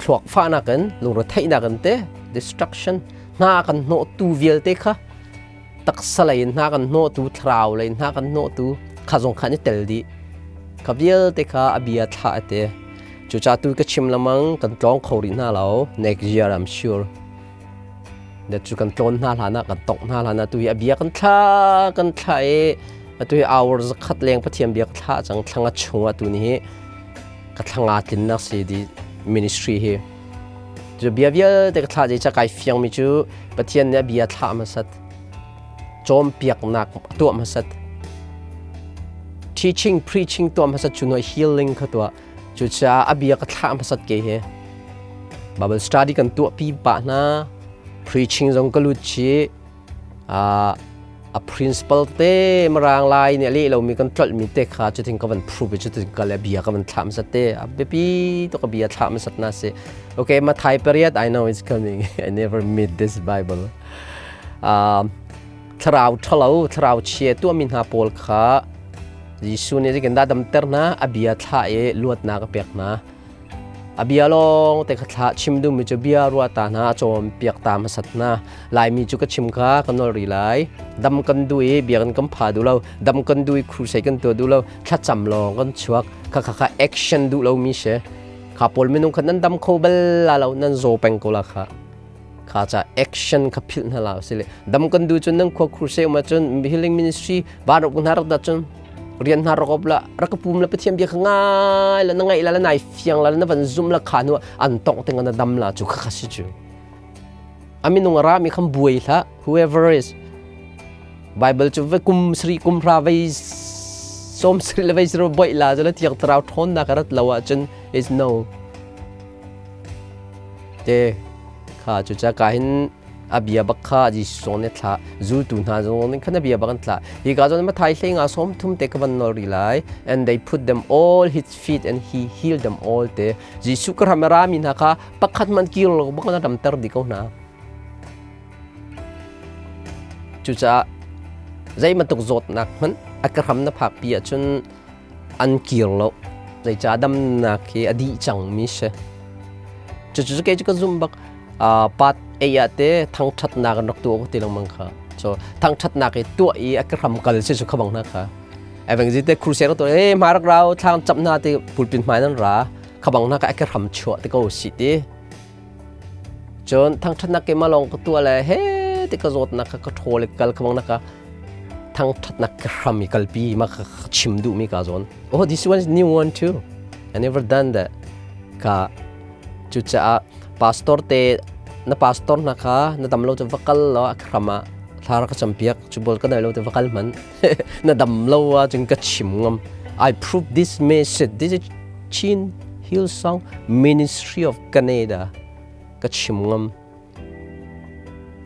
thluak fahnak in lungretheihnak in te destruction hna kan hnawhtu vialte kha taksa lei in hna kan hnawhtu thlarau lei in hna kan hnawhtu kha zong kha an i tel dih kha vialte kha a bia thlah te cucaah tu ka chim lamang kan tlawng kho rih hna lo next year I'm sure Dat cu kan tlawn hna hlan ah kan tongh hna hlan ah tu hi a bia kan thla kan thla i atu hi hour zakhat leng Pathian bia ka thlah cang thlanga chung ah tu ni hi ka thlanga tlinnak si di ministry hi cu bia vialte ka thlah zei ca kai fiang mi cu Pathian nih a bia thlah hmasat cawnpiaknak tuah hmasat teaching preaching tuah hmasat cu no healing kha tuah Cucaah a bia ka thlah hmasat ke hi. Bible study kan tuahpi pah hna. Preaching zong ka lut chih. A principal te marang lai nih a leh lomi kan tlolhmi te kha cutin ka van prove i cutin ka le bia ka van thlah hmasat te. A biapi tuk a bia thlah hmasat na si. Okay, Mathai pariat, I know it's coming. I never meet this Bible. Thlarau ṭhalo, thlarau chia tuahmi hna pawl kha Jesuh nih zeitindah damter hna? A bia thlah i luatnak a pek hna. A bia lawng te kha thlah chim duhmi cu bia ruah ta hna, a cawnpiak ta hmasat hna. Laimi cu ka chim kha ka nol rih lai. Dam kan duh i bia kan kan pha duh lo. Dam kan duh i crusade kan tuah duh lo. Thlacam lawng kan chuak. Kha kha kha action duh lomi si. Kha pawl minung kha nan dam kho bal la lo, nan zaw peng ko la kha. Kha ca action kha philh hna la sile dam kan du cun nan khua crusade um ahcun healing ministry van rak hna rak dat cun rian hna rak op la rak pum la Pathian bia kha ngai la na ngaih la la nai fiang la na van zum la kha nu an tong ting na dam la cu kha kha si cu aminung ra mi kham buai hla whoever is Bible cu ve kum sri kum hra vei som sri le vei sri boi la cu la tiang tarau thon na ka rat lo ahcun is no Te kha cucaah ka hin a bia bak kha Jesuh nih thlah zultu hna zong nih khan a bia bak an thlah. Hi ka zawn Mathai 15 30 te ka van nawl rih lai. And they put them all his feet and he healed them all te. Jesuh ka ram a rami hna kha pakhat man kir lo bak na ramter dih ko hna. Cucaah zei bantuk zawtnak hmanh a ka hram na phak pi ahcun an kir lo. Zeicah damnak hi a dih cangmi si. Cucu kei cu ka zumh bak. Part ei ah te thangṭhatnak an rak tuah ko ti lengmang kha. So thangṭhatnak i tuah i a ka hram kal si cu kha bang hna kha. Evangel te crusade rak tuah e hma rak rau thlang chap hna ti pulpit hmai nan ra kha bang hna ka a ka hram chuah ti ko si ti. Cun thangṭhatnak keimah lawng ka tuah le he ti ka zawtnak kha ka ṭhawl i kal kha bang na ka thangṭhatnak ka hram i kalpi ma ka chim duhmi ka zawn. Oh, this one is new one too. I never done that. Ka cucaah pastor te na pastor hna kha na dam lo cu va kal law a hram ah thla rak ka campiak cu bol ka dai lo te va kal hman na dam lo ah cun ka chim ngam. I prove this message. This is Chin Hillsong Ministry of Canada ka chim ngam.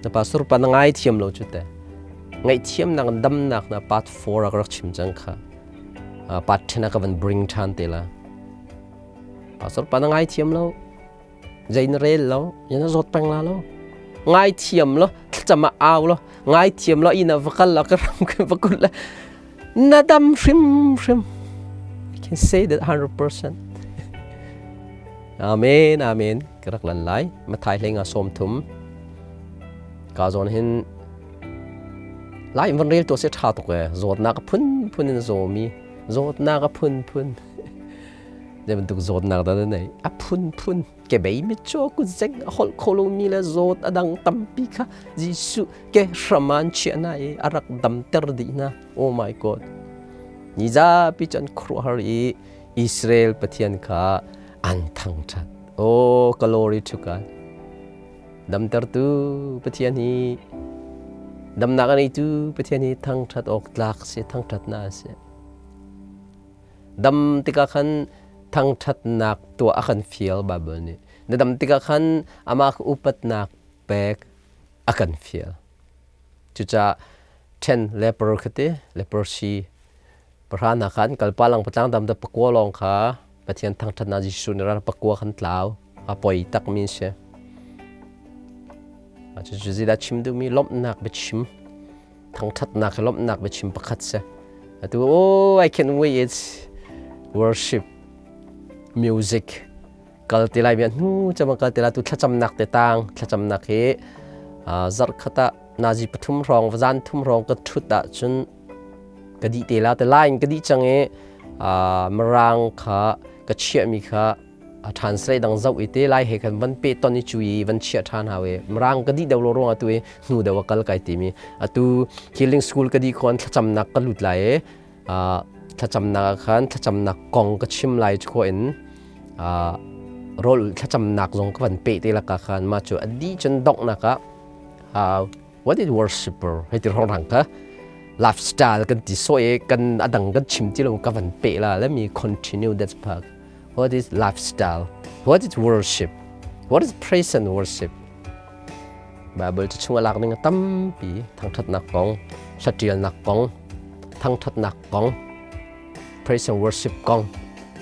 Na pastor pa na ngai thiam lo cu te. Ngaihthiamnak damnak na part 4 ah ka rak chim cang kha. Part 10 ah ka van bring than te la. Pastor pa na ngai thiam lo. Zei na rel lo. Na zawt peng la lo. Ngai thiam lo. Thlacam ah au lo. Ngai thiam lo ina va kal lo ka ram ka va kul la. Na dam hrimhrim. I can say that 100%. Amen, amen. Ka rak lan lai. Mathai hlei nga 30. Ka zawn hin lai van rel to se tha tuk e. Zawtnak a phun phun in zawmi. Zawtnak a phun phun. Zei bantuk zawtnak dah na nei? A phun phun. Kebei mitcaw kutzeng a holh kho lomi le zawt a dang tampi kha Jesuh ke hram ah an chiah hna i a rak damter dih hna. Oh my God. Ni zapi cu an khuaruahhar i Israel Pathian kha an thangṭhat. Oh, glory to God. Damtertu Pathian hi damnak a neitu Pathian hi thangṭhat awk tlak si, thangṭhatnak a si. Dam tikah khan Thangṭhatnak tuah a kan fial Bible nih. Na dam tikah khan amah kha upatnak pek a kan fial. Cucaah ṭhen leper kha ti leprosy pahra hna kha an kalpa lang patlang dam da pakua lawng kha Pathian thangṭhatnak Jesuh nih ral pakua khan tlau a poi takmi si. Cucu zeidah chim duhmi lawmhnak biachim thangṭhatnak hi lawmhnak biachim pakhat si. Atu oh I can wait it's worship music kal ti lai mi hnu cama kal ti lai tu thlacamnak te tang thlacamnak hi zarh khat ah nazi pathum hrawng zan thum hrawng ka thut ahcun ka dih te la te line ka dih cang i mirang kha ka chiahmi kha a translate dang zoh i te lai he khan van pe ton i cu i van chiah ṭhan hau i mirang ka dih deuh lo ruangah tu i hnu deuh a kal kai timi atu healing school ka dih khuan thlacamnak ka lut lai i thlacamnak ah khan thlacamnak kong ka chim lai cu in rawl thlacamnak zong ka van pe te laka khan ma cu a dih cun donghnak ah what is worshiper hei ti rong rang kha lifestyle kan ti so i kan adang kan chim ti lo ka van pe la let me continue that part what is lifestyle what is worship what is praise and worship Bible cu chung a lak ning a tampi thangṭhatnak kong hlatialnak kong thangṭhatnak kong praise and worship kong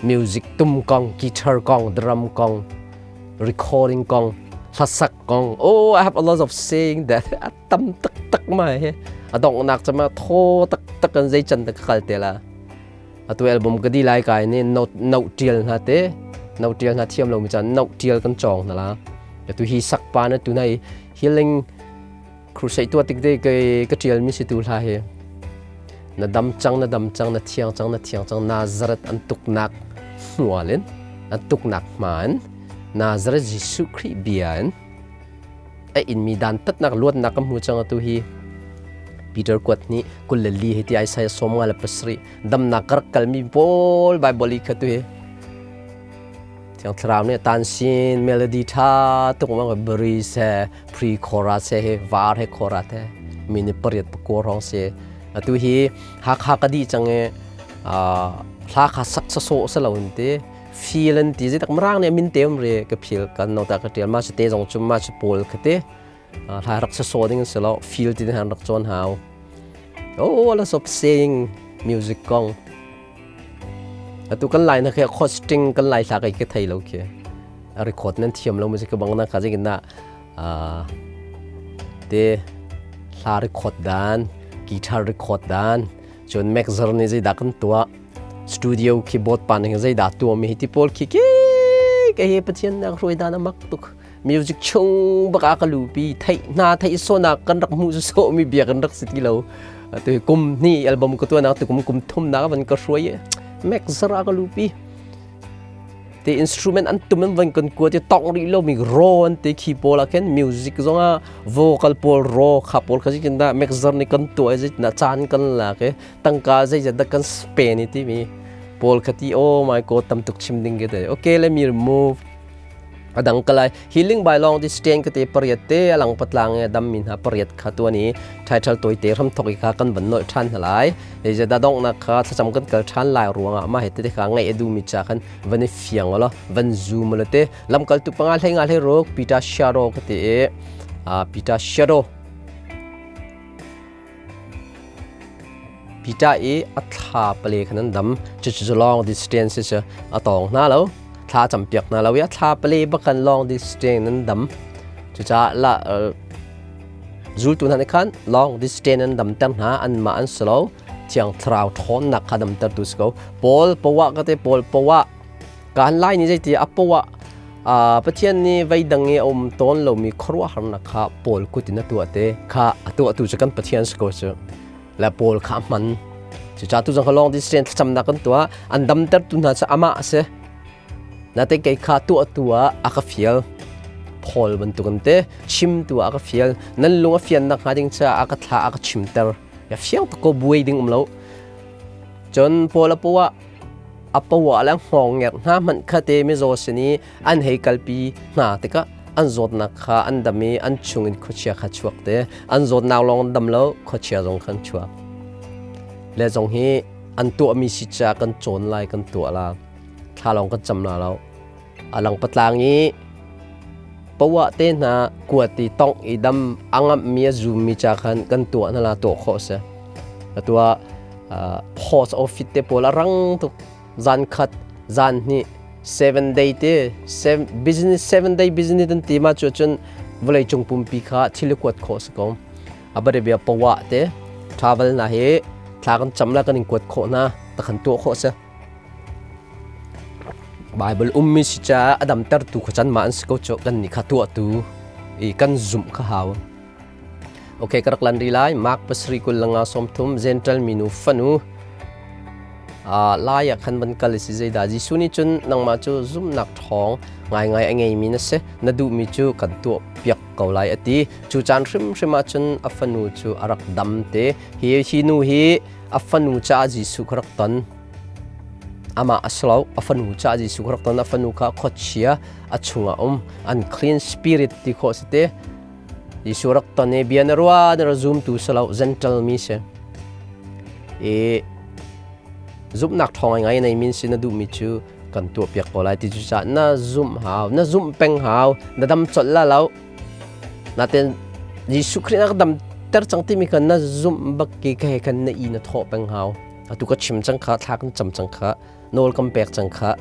music tum kong guitar kong drum kong recording kong hlasak kong oh I have a lot of saying that a tam taktak ma he a donghnak cama thaw taktak kan zei can ta ka kal te la atu album ka di lai kai ni note note tial hna te note tial hna thiam lo mi chan note tial kan chong hna la tu hi sak pa na tu nai healing crusade tua tik de ke ka tial mi si tu hla hi na dam chang na dam chang na thiang chang na thiang chang Nazareth an tuknak hmualin an tuknak hmaan Nazareth Jesuh Khrih bia in a inmi dan tatnak luatnak ka hmu cang atu hi Peter kuat nih 24 hi ti Isaiah 57 damnak ka rak kalmi pawl Bible i kha tu hi Thiang Thlarau nih tan sin melody tha tuk mang bari se pre chorus se he var he chorus he mini pariat pakua rong se atu hi Hakha ka di chang e hla kha sak sa so sa lo in te feel an ti tak marang nih min te um re ka phil kan no ta ka tial ma se te zong chum ma se pawl kha te hla rak sa so ding se lo feel ti han rak chon hau oh a lot of saying music kong atu kan lai na khe hosting kan lai hla kai ke thei lo khi a record nan thiam lo music bang na ka jing na te hla record dan guitar record dan cun mixer nih zeidah kan tuah studio keyboard pa nih zeidah tuah mi hi ti pawl khi ke ke hi pathian nak hruai dan a mak tuk music chung bak a ka lupi theih hna theih so nak kan rak hmu so mi bia kan rak si ti lo tu kum ni album ka tuah nak tu kum kum thum nak van ka hruai mixer a ka lupi te instrument an tum an van kan kua te tong rih lo mi raw an te khi pawl ah khin music zong ah vocal pawl raw kha pawl kha kin da mixer ni kan tuah zit na caan kan la ke tangka zei zat da kan spend ti mi pawl kha ti oh my god tam tuk chim ding ke te okay let me remove adang kalai healing by long distance ka te pariat te alang patlang e dam min ha pariat kha tu ani title toi te ram thok i kha kan van noi than halai le da dong na kha thlacam kan kal than lai ruangah ma he te kha ngai edu mi cha khan van i fiang lo van zoom lo te lamkal tu panga hlei nga hlei rok Peter Shadow ka te e Peter Shadow Peter i a thla pale khan an dam chu chu long distance chu a tong hna lo thla cam piak hna lo i a thla pale bakan long distance an dam chu cha la Zultu hna nih khan long distance an damter hna, anmah an si lo. Thiang Thlarau ṭhawnnak kha damtertu si ko. Paul poah ka te Paul poah kan lai ni zeiti a poah Pathian nih vei dang i a um tawn lomi khuaruahharnak kha Paul kut in a tuah te kha a tuahtu cu kan Pathian si ko cu. Le Paul kha a hman. Cucaah tu zong kha long distance thlacamnak kan tuah. An damtertu hna cu amah a si. Nate kei kha tuah tu ah a ka fial. Paul bantukin te chim tu ah a ka fial. Nan lung a fian nak hnga ding caah a ka thla a ka chimter. Ya fiang tuk ko buai ding um lo. Cun Paul a poah a poah le hngawng ngerh hna hmanh kha te mizaw sin i an hei kalpi hna tikah an zawtnak kha an dam i an chungin khuachia kha chuak te an zawtnak lawng an dam lo khuachia zong khan chuak le zong hi an tuahmi si ca kan cawn lai kan tuah la. Thla lawng kan cam la lo. A lang patlang i poah te hna kuat i tongh i dam a ngamhmi a zummi ca khan kan tuah hna la tuah khawh si. Atu ah post office te pawl a rang tuk. Zan khat, zan hnih, 7 day te, business 7 day business an ti ma cu cun vawlei cung pumpi kha thil i kuat khawh si ko. Abare bia poah te travel na hi thla kan cam la kan in kuat khawh na ta khan tuah khawh si. Bible ummi si caah a damtertu kha can ma an si ko cu kan nih kha tuahtu i kan zumh kha hau. Okay, ka rak lan ri lai. Mark 7:23 Gentile minu fanu lai ah khan van kal si zeidah Jesuh nih cun nangmah cu zumhnak ṭhawng ngaingai a ngeimi na si na duhmi cu kan tuah piak ko lai a ti. Cu caan hrimhrim ah cun a fanu cu a rak dam te. Hi hi nu hi a fanu caah Jesuh kha rak ton. Amah a si lo, a fanu caah Jesuh kha rak ton. A fanu kha khuachia a chungah um unclean spirit ti khawh si te. Jesuh rak ton i bia na rua na ra zumtu si lo Gentile mi si. I zumhnak ṭhawng ngai nei min si na duhmi cu kan tuah piak ko lai ti cu caah na zumh hau na zumh peng hau na dam colh la lo natin Jesuh Khrih na ka dam ter cang timi kha na zumh bak ki ka he khan na i na thawh peng hau atu ka chim cang kha thla kan cam cang kha nawl kan pek cang kha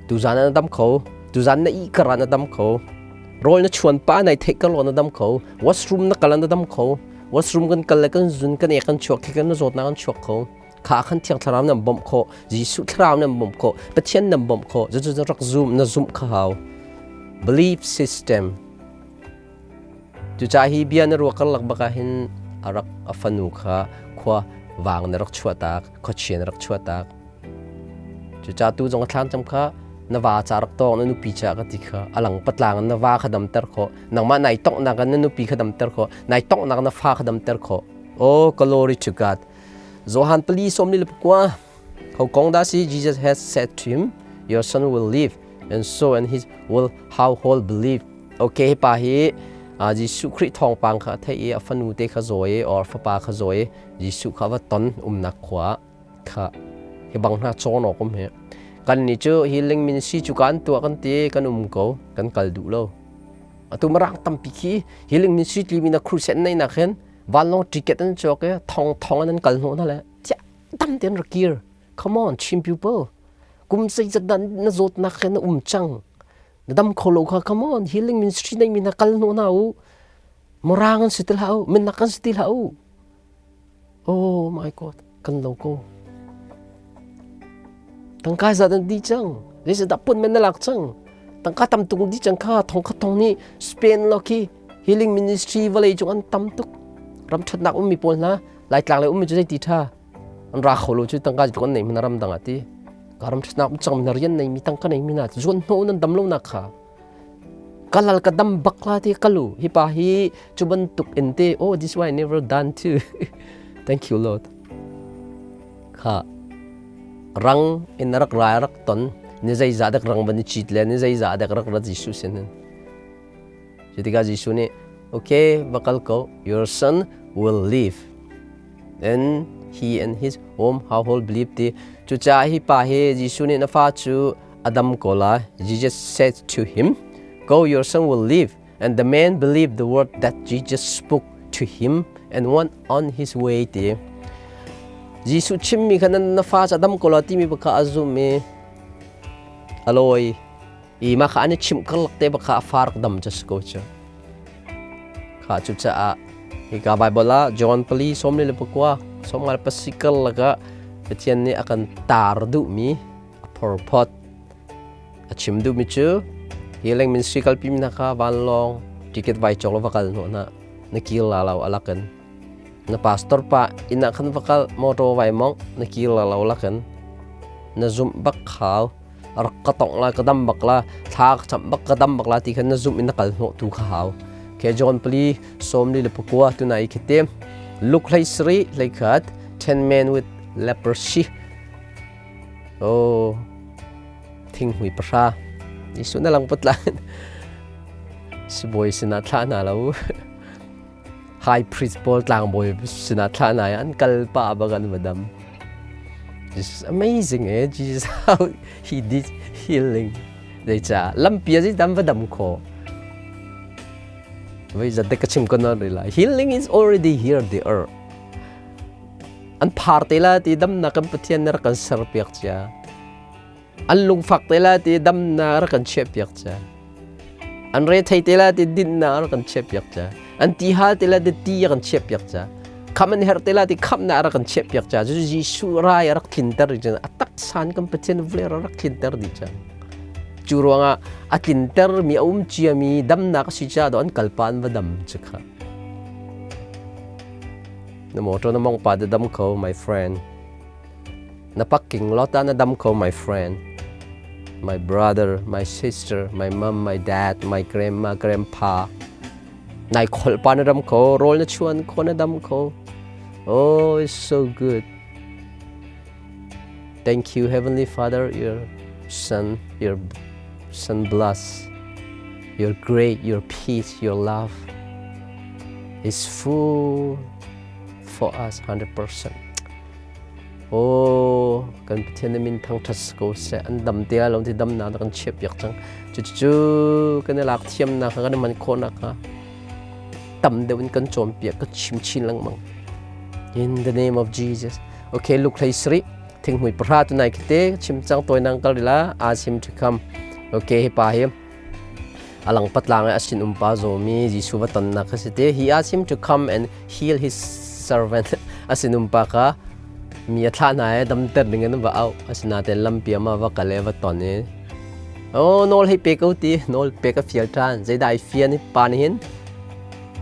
tuzan na dam kho tuzan na ih kar ah na dam kho rawl na chuan pa nai theih kar na dam kho washroom na kal na dam kho washroom kan kal le kan zun kan ek kan chuak khi kan na zawtnak kan chuak kho kha khan thiang thlarau nan bawmh khawh Jesuh thlarau nan bawmh khawh Pathian nan bawmh khawh cu rak zum na zumh kha hau belief system Cucaah hi bia na ruah karlak bak ah hin a rak a fanu kha khua vang na rak chuahtak, khuachia na rak chuahtak. Cucaah tu zong a thlan cam kha na va ca rak tawng na nupi ca ka ti kha a lang patlang in na va kha damter khawh nangmah nai tonghnak in na nupi kha damter khawh nai tonghnak na fa kha damter khawh. Oh glory to God. Johan 4:24 How kong dah si Jesus has said to him your son will live and so and his will household believe. Okay, hi pa hi Jesuh Khrih thawngpang kha a theih i a fanu te kha zawi i or fapa kha zawi i Jesuh kha va ton umnak khua kha hi bang hna cawn awk um hi kan nih cu healing ministry cu kan tuah kan ti kan um ko kan kal duh lo atu marang tampi khi healing ministry tli mi na crusade nei nak hin vanlawng ticket an cawk i thong thong an kal hnawh hna le tiah tam ten ra kir come on Chin people kum zeizat dan na zawtnak he na um cang Na dam kho lo kha come on healing ministry nei mi na kal hnu na u morang an si ti hlah u minak an si ti hlah u oh my god kan lo ko tangka zat an di cang zeizat pun men na lak cang tangka tam tung di cang kha thong kha thong nih Spain lo khi healing ministry vawlei cung an tam tuk ram thatnak ummi pawl hna laitlang le ummi cu zei ti tha an ra kho lo cu tangka tuk an nei mi na ram dang ah ti karam thatnak um cang mi na rian nei mi tangka nei mi na zuan hno nan dam lo nak kha kalal ka dam bak la ti kalu hi pa hi cu bantuk in te oh this why I never done too thank you Lord kha rang in rak rai rak ton ni zeiza dek rang van i chit le ni zeiza dek rak rat Jesuh sin hin cutikah Jesuh nih okay va kal ko your son will live Then he and his home household believed ti. Cucaah hi pa hi Jesuh nih na fa cu a dam ko lai. Jesus said to him, Go, your son will live. And the man believed the word that Jesus spoke to him and went on his way ti. Jesuh chimmi kha na fa cu a dam ko lai timi baka a zum i a lawi i mah kha an i chimh karlak te baka a fa rak dam cu si ko cu. Kha cucaah hika Baibal ah John pali sawmli le pakua sawmnga le pasarih karlak ah Pathian nih a kan tar duhmi a phorphawt a chim duhmi cu hi leng ministry kalpi mi hna kha vanlawng ticket vai cawk lo va kal hnawh hna na kir la lo alakin na pastor pa inn ah khan va kal motor vai mong na kir la lo lakin na zumh bak khau rak ka tongh la ka dam bak la thla ka camh bak ka dam bak la ti khan na zumh in na kal hnawh tu kha hau ke John pali sawmli le pakua tunai khite Luke hlei sari hlei khat 10 men with leprosy oh thing hui pahra Jesuh na lang patla sibawi sinah thla hna lo high priest pawl tlangbawi sinah thla hna an kal pa bak an va dam. This is amazing eh Jesus how he did healing. Zeicah lampi a dam va dam kho. Voi zat ka chim ko non rila. Healing is already here the earth. An phar te la ti damnak kan Pathian na rak kan ser piak cia. An lungfak te la ti damnak rak kan chiah piak cia. An rethei te la ti dinnak rak kan chiah piak cia. An ti hal te la ti ti a kan chiah piak cia. Kham an herh te la ti khamnak rak kan chiah piak cia. Cu Jesuh rai a rak tlinter dih cang. A taksan kan Pathian vler a rak tlinter dih cang. Cu ruangah a tlinter mi a um cia mi damnak a si ca do an kalpa an va dam cu kha. Na motor na mong pa da dam ko my friend. Na parking lot ah na dam ko my friend. My brother, my sister, my mom, my dad, my grandma, grandpa. Nai kholh pa na dam ko, rawl na chuan ko na dam ko. Oh, it's so good. Thank you, Heavenly Father, your Son, your Son bless, your great, your peace, your love is full for us 100%. Oh, kan Pathian na min thangṭhat si ko seh. An dam te lai lo ti damnak na kan chiahpiak cang. Cucu kan i lak thiamnak kha kan i man khawhnak kha tam deuh in kan cawnpiak kan chim chin lengmang. In the name of Jesus. Okay, Luke hlei sarih thinghmui pahra tu nai khite chim cang toi nang kal rila ask him to come. Okay, hi pa hi alang patlang a sin umpa zomi Jesuh va tonnak kha si te. He asked him to come and heal his servant. A sin umpa kha mi a thlah hna i damter ding in va auh. Asinain lampi ah va kal i va ton i oh nawl hei pe ko ti nawl pe ka fial ṭhan. Zeidah ai fian i pa nih hin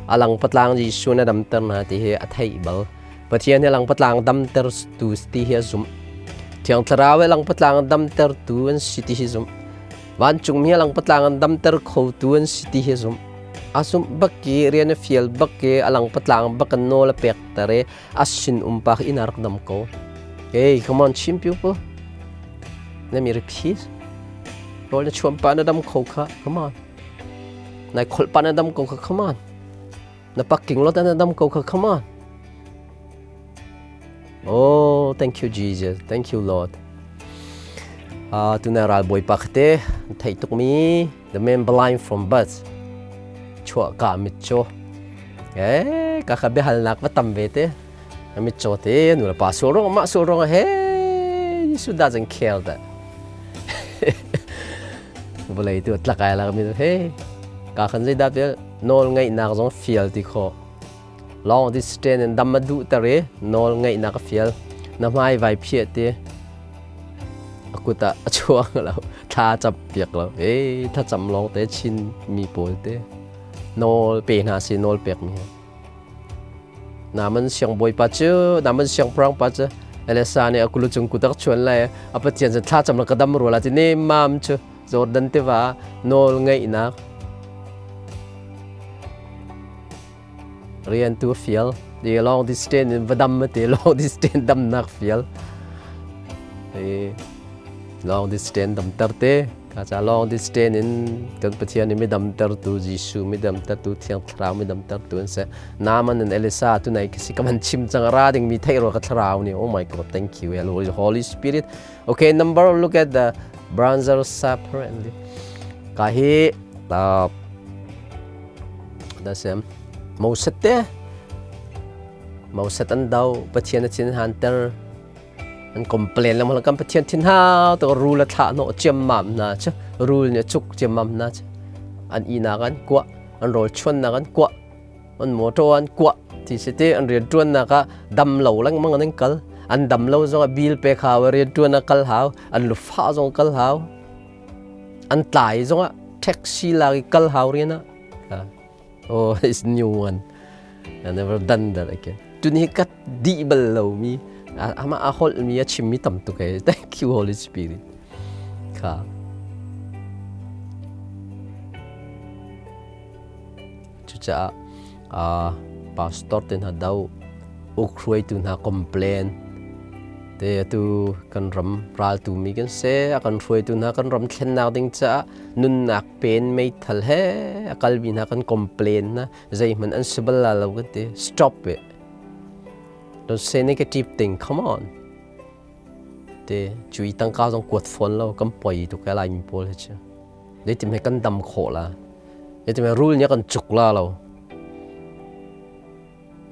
alang patlang Jesuh na damter hna ti hi a theih bal. Pathian hi lang patlang damter tu ti hi a zumh. Thiang Thlarau hi lang patlang damtertu an si ti hi zumh. Vancungmi a langpatlang an damter khotu an si ti hi a zumh. A zumh bak i rian a fial bak i a langpatlang bak an nawl a pekter i a sin um pa inn ah rak dam ko. Hey, come on, Chin people. Let me repeat. Rawl na chuan pa na dam kho kha. Come on. Nai kholh pa na dam ko kha. Come on. Na parking lot na dam ko kha. Come on. Oh, thank you Jesus. Thank you Lord. Uh, tuna ral bawipa khate thei tuk mi the man blind from birth chuah ka mit cho eh ka kha behal nak va tam ve te mit cho te nu la pa sul rong ma sul rong he Jesu doesn't care that vawlei tu tlakai la mi he ka khan zei da vel nawl ngeihnak zong fial ti kho Long distance in dam a duh ter i nawl ngeihnak a fial. Na hmai vai phiah ti a kut ah a chuang lo. Thla a cam piak lo. Ee, thlacam lawng te Chin mi pawl te nawl pe hna si nawl pek mi. Naman siangbawipa cu naman siangpahrang pa cu Elisa nih a kulu cung kut a chuan lai a pathian cu thla cam la ka dam rua la ti ne mam cu Jordan tiva nawl ngeihnak Rian tu fial. Di long distance in va dam ti long distance damnak fial. Hi long distance damter te ka ca long distance in kan Pathian mi damter tu Jesuh mi damter tu Thiang Thlarau mi damter tu an se. Naaman and Elisa tu nai kasi ka man chim chang ra ding mi thei ro ka thlarau ni. Oh my God, thank you Lord Holy Spirit. Okay, number look at the bronze serpent. Ka hi ta Da sem Moses te Moses an do Pathian a thin hanter an complain lam kan Pathian thin hau to rul a thlah no chiammam na chu rul ne chuk chiammam na chu an i nak an kuah an rawl chuan nak an kuah an motor an kuah ti si te an rian tuan nak ah dam lo lengmang an kal an dam lo zong a bil pe khau rian tuan a kal hau an lufa zong kal hau an tlai zong ah taxi lak i kal hau rian ah Oh, it's new one. I never done that again. Tuni hi ka dih bal lomi amah a holhmi a chimmi tam tuk ee. Thank you Holy Spirit. Kha. Cucaah uh, pastor te hna do uk hruaitu hna complain te atu kan ram raltu mi kan se a kan hruaitu hna kan ram thlennak ding caah nunnak pen meithal he a kalmi hna kan complain na zeihmanh an si bal la lo kan ti stop it don't say negative thing come on. Te cui tangka zong kuat fawn lo kan poi tuk e Laimi pawl hi cu. Zeitim he kan dam khawh la. Zeitim he rul nih a kan cuk la lo.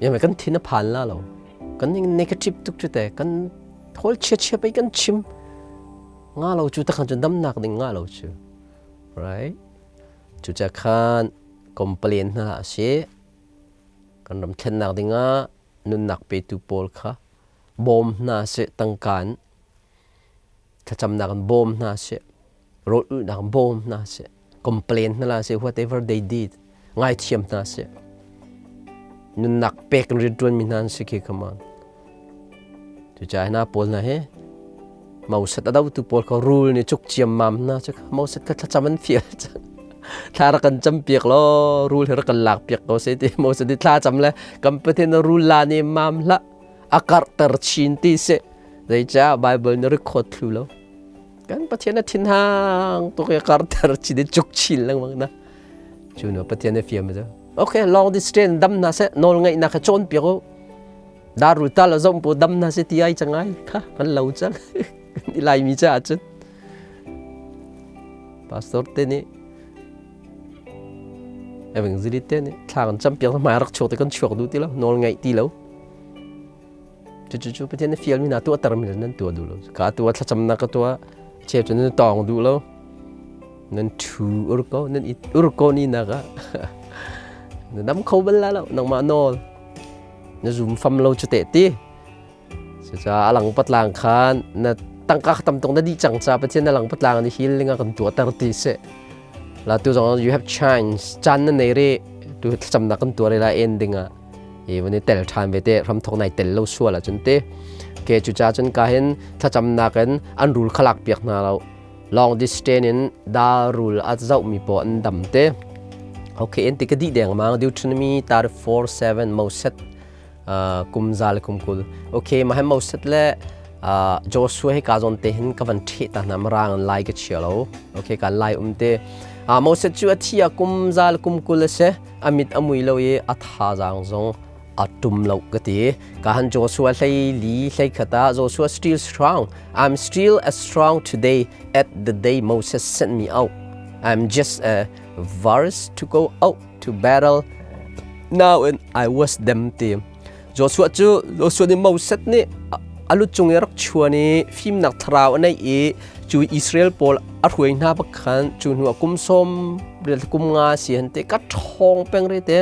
Yame kan thin a phan la lo. Kan negative tuk cu te kan thawl chia chia pei kan chim. Nga lo cu takhan cu damnak ding nga lo cu. Right? Cuca khan complain hna a si. Kan ram thlennak dingah nunnak petu pawl kha bawm hna seh tangka in thlacamnak in bawm hna seh rawl ulhnak in bawm hna seh complain hna la seh whatever they did ngaithiam hna seh nunnak pek in rianṭuan mi hna an si khi come on cucaah hna pawl hna hi Moses a dotu pawl kha rul nih cuk ciammam hna cu Moses kha thlacam an fial cang thla rak kan cam piak law rul hi rak kan lak piak ko seh ti Moses nih thla cam le kan Pathian rul la ne mam hlah a karhter chin ti seh zeicah Bible nih record thlu lo kan Pathian a thinhang tuk i karhter chin i cuk chin lengmang na cu nu Pathian a fiam cu okay long distance dam hna seh nawl ngaihnak kha cawn piak u Darul tal zong pu dam na si ti ai cangai kha kan lo cang i Laimi caah cun pastor te nih evangelist te nih thla kan cam piak hmai rak chuak te kan chuak duh ti lo nawl ngaih ti lo cu cu cu Pathian na fial mi na tuah tar mi nan tuah duh lo ka tuah thlacamnak ka tuah cheu cu nan tawng duh lo nan thu ur ko nan it ur ko ni nak ah na dam kho bal la lo nangmah nawl na zum fam lo cu teh ti cucaah a lang patlang khan na tangka tam tung na dih cang ca Pathian na lang patlang ni healing a kan tuahter ti si la tu zong you have chance caan na nei ri tu thlacamnak kan tuah la ending ah i van i tel ṭhan ve te ram thok nai tel lo sual ahcun te ke cu ca cun ka hin thlacamnak in an rul khalak piak hna lo long distance in da rul a zoh mi paw an dam te okay en ti ka di deng mang Deuteronomy 34 7 Moses kum za le kum kul okay ma he Moses le Joshua he ka zon te hin ka van the ta na marang lai ka chia lo okay kan lai um te Moses chu a thi a kum za le kum kul se amit amui lo i a thazaang zong a tum lo ka ti ka han Joshua hlei li hlei khata Joshua still strong I'm still as strong today at the day Moses sent me out I'm just a virus to go out to battle now and I was them ti Joshua cu Joshua nih Moses nih alu cung i rak chuan i fimnak thlarau a neih i cu Israel pawl a hruai hna bak khan cu hnu ah kum sawm rial kum nga si han te ka ṭhawng peng re te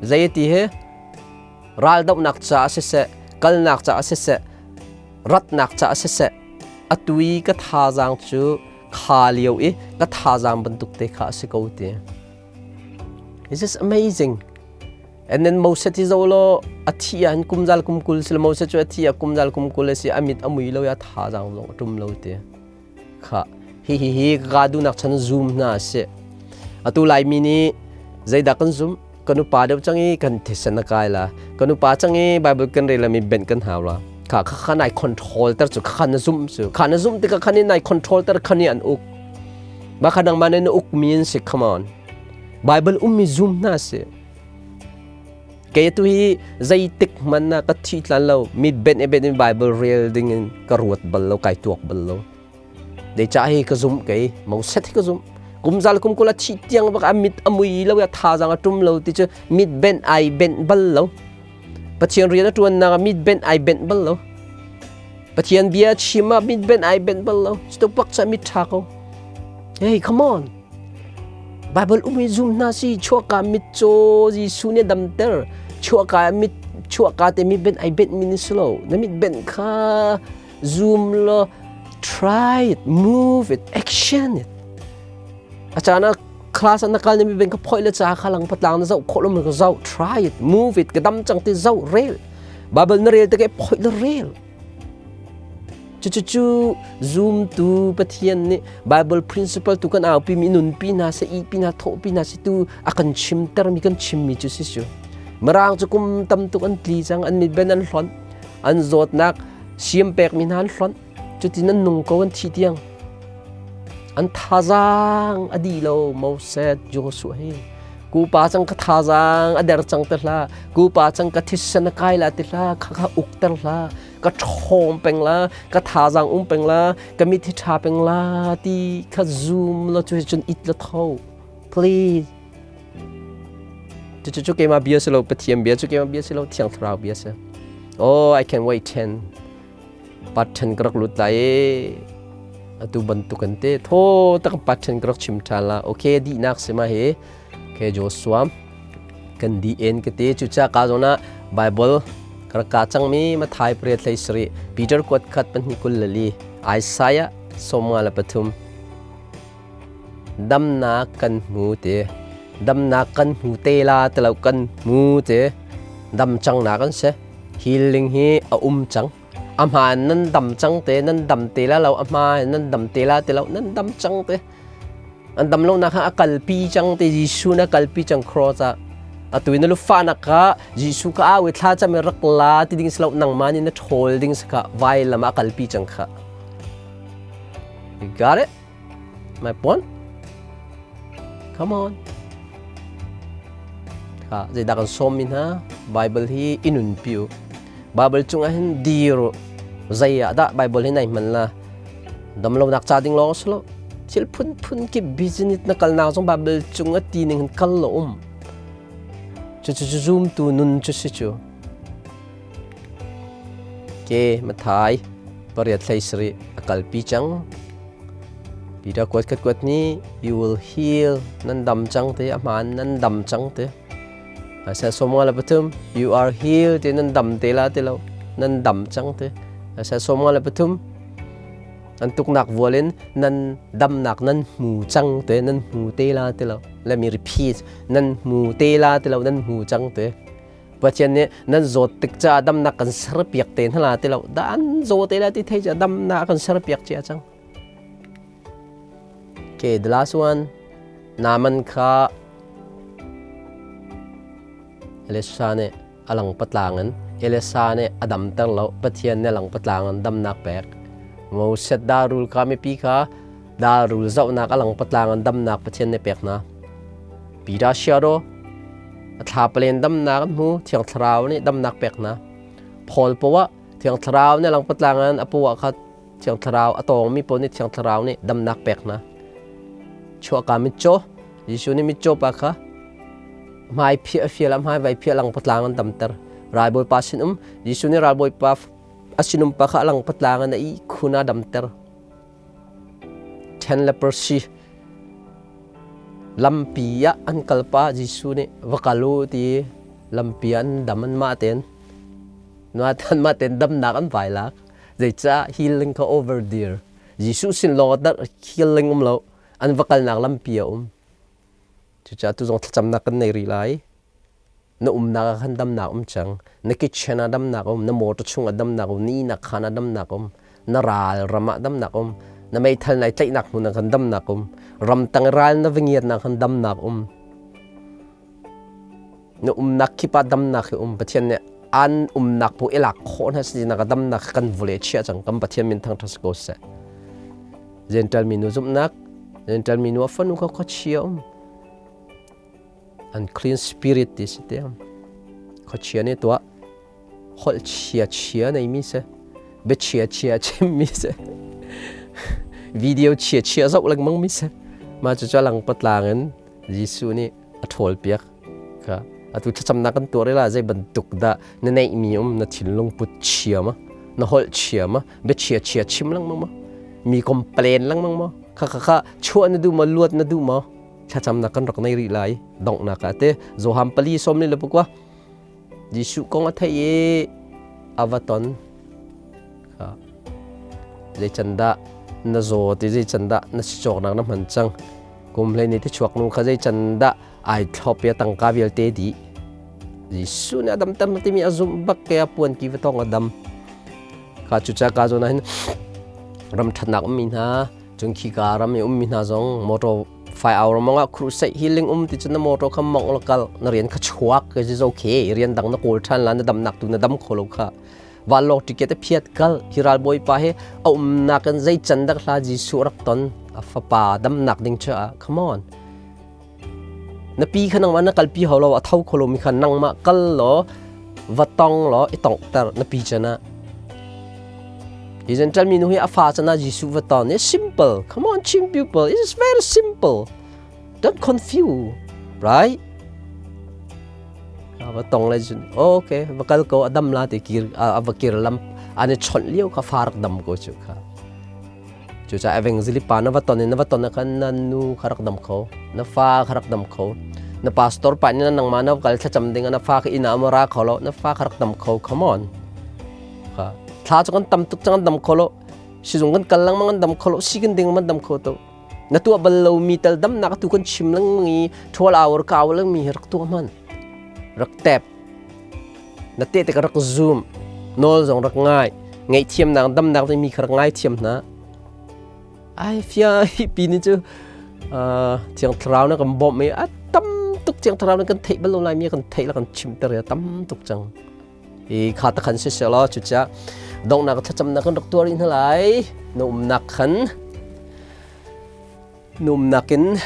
zei ti he raldohnak caah siseh kalnak caah siseh ratnak caah siseh atu i ka thazaang cu kha lio i ka thazaang bantuk te kha a si ko ti This is amazing. And then Moses hi zo law a thi ah hin kumzal kumkul sila Moses cu a thi ah kumzal kumkul a si a mit a mui lo i a thazaang zong a ṭum lo ti kha hi hi hi ka duhnak chan zoom hna a si atu Laimi nih zeidah kan zum kan upa deuh cang i kan thisen a kai la kan upa cang i Bible kan rel mi benh kan hau la kha kha kha nai control ter cu kha na zum cu kha na zum tikah kha ni nai control ter kha ni an uk ma kha nangmah nih na uk mi an si come on Bible ummi zum hna si Kei tu hi zeitik hmanh ah ka thi tlan lo mi ben e ben in Bible rel ding in ka ruat bal lo kai tuak bal lo dei cha hi ka zum kei Moses hi ka zum kumzal kum kula thi tiang bak a mit a mui lo ya thazang a tum lo ti chu mit ben ai ben bal lo Pathian rian a tuan nak mit ben ai ben bal lo Pathian bia chim ah mit ben ai ben bal lo chu pak cha mit tha ko hey come on Baibal um i zum hna si chuahka mitcaw Jesuh nih a damter chuahka mit chuahka te mit benh ai benh mi ni si lo na mit benh kha zoom law try it move it action it a caan ah class ah na kal na mit benh ka phoih le ca kha lang patlang na zoh khawh lo ka zoh try it move it ka dam cang ti zoh rel Bible na rel te ke phoih le rel Cucu zumtu Pathian nih Bible principle tu kan aupi mi nunpi hna seh ihpi hna thawhpi hna seh tu a kan chimter mi kan chimmi cu si cu. Mirang cu kum tam tuk an tli cang an mitben an hlonh an zawtnak siam pek mi hna an hlonh cutin an nung ko an thi tiang an thazaang a dih lo Moses Joshua hi ku pa cang ka thazaang a der cang te hlah ku pa cang ka thisen a kai la ti hlah kha kha ukter hlah. Ka ṭhawng peng la, ka thazaang um peng la, ka mit hi ṭha peng la ti kha zum law cu cun it la tho. Please. Cucu cu keimah bia si lo, Pathian bia cu keimah bia si lo, Thiang Thlarau bia si. Oh, I can wait 10. Part 10 ka rak lut lai e. Atu bantuk an te. Tho tak part 10 ka rak chim ṭhan la. Okay, dihnak si ma hi. Okay, Joshua. Kan di en ka te. Cuca ka zona Bible ka rak ka cangmi Mathai pariat hlei sarih, Peter kuat khat pahnih kul le li, Isaiah 53. Damnak kan hmu te. Damnak kan hmu te la ti lo kan hmu te. Dam cangnak an si. Healing hi a um cang. A hmaan nan dam cang te, nan dam te la lo, a hmaan nan dam te la ti lo, nan dam cang te. An dam lonak kha a kalpi cang te, Jesuh na kalpi cang cross ah. Atu in na lufahnak kha Jesuh ka au i thla cam i rak la ti ding si lo, nangmah nih na ṭhawl ding si kha vailam ah a kalpi cang kha. You got it? My point? Come on. Kha zeidah kan sawm mi hna Bible hi i nunpi u. Bible cungah hin dir u. Zei ah dah Bible hi nai hman la? Damlonak ca ding lawng si lo. Thil phunphun kip business na kalnak zong Bible cung a ti ning hin kal lo um. Cu cu cu zumtu nun cu si cu. Ke Mathai pariat hlei sarih a kalpi cang. Peter kuat khat kuat nih you will heal nan dam cang te a hmaan nan dam cang te. Isaiah 53 you are healed te nan dam te la ti lo nan dam cang te. Isaiah 53 an tuknak vual in nan damnak nan hmu cang te nan hmu te la ti lo. Let me repeat nan hmu te la ti lo nan hmu cang te. Pathian nih nan zawt tik caah damnak kan serpiak te hna la ti lo dah an zaw te la ti thei ca damnak kan serpiak cia cang. Okay, the last one. Naaman kha Elisa nih a lang patlang in Elisa nih a damter lo Pathian nih a lang patlang in damnak pek. Moses darul kha mipi kha darul zohnak a lang patlang in damnak Pathian nih pek hna. Peter Siaro a thla palen damnak an hmu Thiang Thlarau nih damnak pek hna Paul poah Thiang Thlarau nih langpatlang in a poah kha Thiang Thlarau a tawngmi pawl nih Thiang Thlarau nih damnak pek hna chuahka mitcaw Jesuh nih mitcaw pa kha hmai phiah a fial a hmai vai phiah langpatlang an damter ralbawipa sin um Jesuh nih ralbawipa a sinum pa kha a langpatlang in a ihkhun a damter Ṭhen leprosy lampi ah an kal pah Jesuh nih va kal u ti lampi ah an dam anmah tein anmah tein damnak an vai lak zeicah healing kha over there Jesuh sin lawng ah healing um lo an va kalnak lampi a um cucaah tu zong thlacamnak kan nei rih lai na umnak ah khan damnak um cang na kitchen ah damnak um na motor chung ah damnak um na ihnak khaan ah damnak um na ral ram ah damnak um na meithal nai tlaihnak hmun ah khan damnak um ramtang ral na va ngiatnak khan damnak um na umnak kip ah damnak hi um Pathian nih an umnak pu ilak khawh hna si nak damnak kan vule chia cang kan Pathian min thangṭhat si ko seh Gentile minu zumhnak Gentile minu a fanu kha khuachia um Unclean spirit ti si te. Khuachia nih tuah holh chia chia nei mi si. Bia chia chia chim mi si. Video chia chia zoh lengmang mi si. Mah cu cu lang patlang in Jesuh nih a ṭhawl piak. Kha atu thlacamnak kan tuah rila zei bantuk dah na neih mi um na thinlung put chia ma na holh chia ma bia chia chia chim lengmang ma mi complain lengmang ma kha kha kha chuah na duh ma luat na duh ma thlacamnak kan rak nei rih lai donghnak ah te Johan pali sawm li le pakua Jesuh kong a theih i a va ton kha zei can dah na zaw ti zei can dah na sicawknak na hman cang kum hlei ni ti chuak nu kha zei can dah ai thlop i a tangka vialte dih Jesuh nih a damter na timi a zumh bak ke a puan ki va tong a dam kha cuca ka zawn ah hin ram ṭhatnak ummi hna Cun khika ram i ummi hna zong motor fai hour mong ah crusade healing um ti cun na motor kha mong la kal na rian kha chuak ke is okay rian dang na kawl than la na dam nak tu na dam kho lo kha vanlawng ticket a phiat kal hi ral bawi pa he a umnak in zei can dak hla Jesuh rak ton a fapa dam nak ding cha come on na pi kha nangmah na kalpi hau lo a tho kho lo mi kha nangmah kal law va tong law i tongh ter na pi chan ah. Hi Gentile minu hi a fa cana Jesuh va ton. It's simple. Come on, Chin people. It's very simple. Don't confuse, right? Va tong le cun okay va kal ko adam la ti kir a va kir lam an i chawnh lio kha fa rak dam ko cu kha. Cucaah evangelist pa na va ton in na va ton ah khan na nu kha rak dam kho, na fa kha rak dam kho. Na pastor pa nih nangmah na kal thlacam ding ah na fa kha inn ah ma ra kho lo, na fa kha rak dam kho. Come on. Kha thla cu kan tam tuk cang an dam kho lo. Sizung kan kal lengmang an dam kho lo, si kan ding man dam kho to. Na tuah bal lo mi tal damnak tu kan chim lengmang i 12 hour kau lengmi hi rak tuah hman. Rak tep. Na te te ka rak zoom. Nawl zong rak ngai. Ngaihthiamnak damnak mi kha rak ngaithiam hna. Ai fia hi pi ni cu Thiang Thlarau na kan bawmh i a tam tuk Thiang Thlarau na kan theih bal lo lai mi kan theih la kan chim ter ya tam tuk cang. I kha ta khan si se law cucaah donghnak thlacamnak kan rak tuar in hna lai. Na umnak khan na umnak in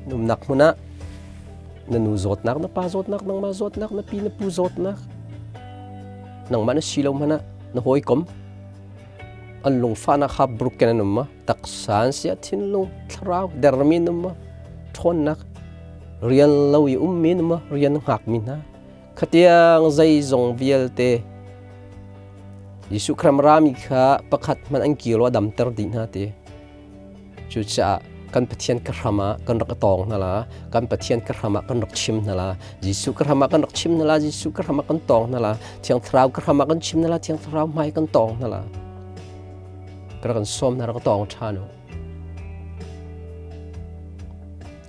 na umnak hmun ah na nu zawtnak na pa zawtnak nangmah zawtnak na pi na pu zawtnak nangmah na si lo hmanh ah na hawikom an lungfahnak kha broken an um ma taksa an si ah thinlung thlarau dermi an um ma ṭhawnnak rian lo i ummi an um ma rian hngakmi hna khatiang zeizong vialte Jesuh Khrist rami kha pakhat hmanh an kir lo a damter dih hna ti. Cucaah kan Pathian ka hram ah kan rak tawng hna la, kan Pathian ka hram ah kan rak chim hna la, Jesuh ka hram ah kan rak chim hna la, Jesuh ka hram ah kan tawng hna la, Thiang Thlarau ka hram ah kan chim hna la, Thiang Thlarau hmai kan tawng hna la. Ka rak kan sawm hna rak tawng ṭhan u.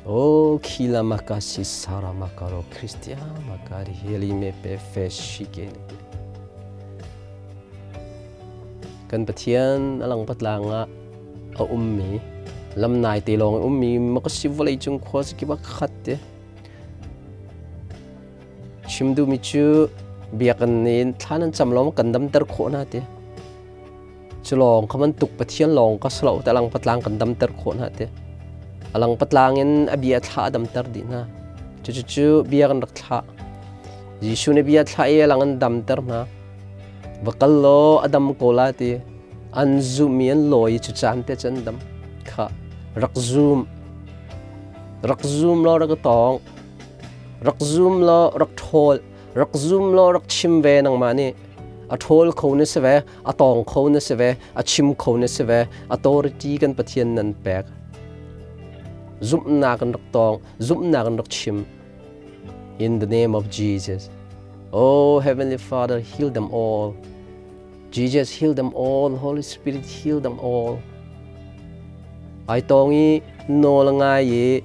O khila makasi sara makaro Christia makari heli me pe fe shike Kan Pathian a lang patlang ah a ummi lamnai te lawng a ummi makasi vawlei cung khua zakip a khat te. Chim duhmi cu biakinn in thla nan cam lawng kan damter khawh hna te. Cu lawng kha bantuk Pathian lawng ka si lo te alang patlang kan damter khawh hna te. Alang patlang in a bia thla a damter dih hna. Cucu bia kan rak thlah. Jesuh nih bia thlah i alang an damter hna. Va kal law a dam ko la ti. An zumh i an lawi i cu caan te cu an dam. Kha rak zum. Rak zum law rak tawng. Rak zum law rak ṭhawl. Rak zum law rak chim ve nangmah nih. A ṭhawl kho na si ve, a tawng kho na si ve, a chim kho na si ve. Authority kan Pathian nan pek. Zumhnak in rak tawng, zumhnak in rak chim. In the name of Jesus. Oh, Heavenly Father, heal them all. Jesus, heal them all. Holy Spirit, heal them all. Ai tawng i nawl ngai i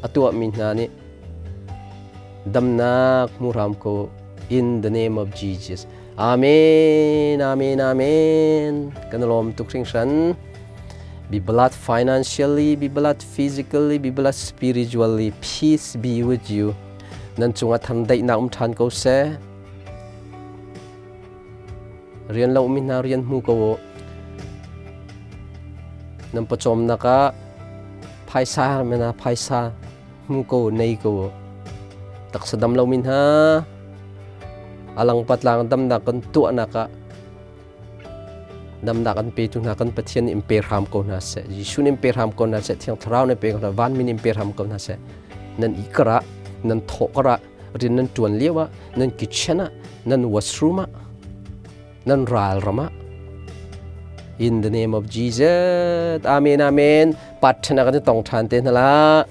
a tuahmi hna nih damnak hmu hram ko in the name of Jesus. Amen, amen, amen. Kan lawm tuk hringhran. Be blessed financially, be blessed physically, be blessed spiritually. Peace be with you. Nan cungah thandaihnak um ṭhan ko seh. Rian lo mi hna rian hmu ko u. Nan pawcawmnak ah phaisa mena phaisa hmu ko nei ko u. Taksa dam lo mi hna alang patlang damnak kan tuahnak ah damnak an petu hna kan Pathian in pe hram ko hna seh. Jesuh in pe hram ko hna seh. Thiang Thlarau nih pe ko hna. Vanmi in pe hram ko hna seh. Nan i karah, nan thawh karah, rian nan ṭuan lio ah, nan kitchen ah, nan washroom ah, nan ral ram ah. In the name of Jesus. Amen, amen. Patthana kan tong ṭhan te hna la.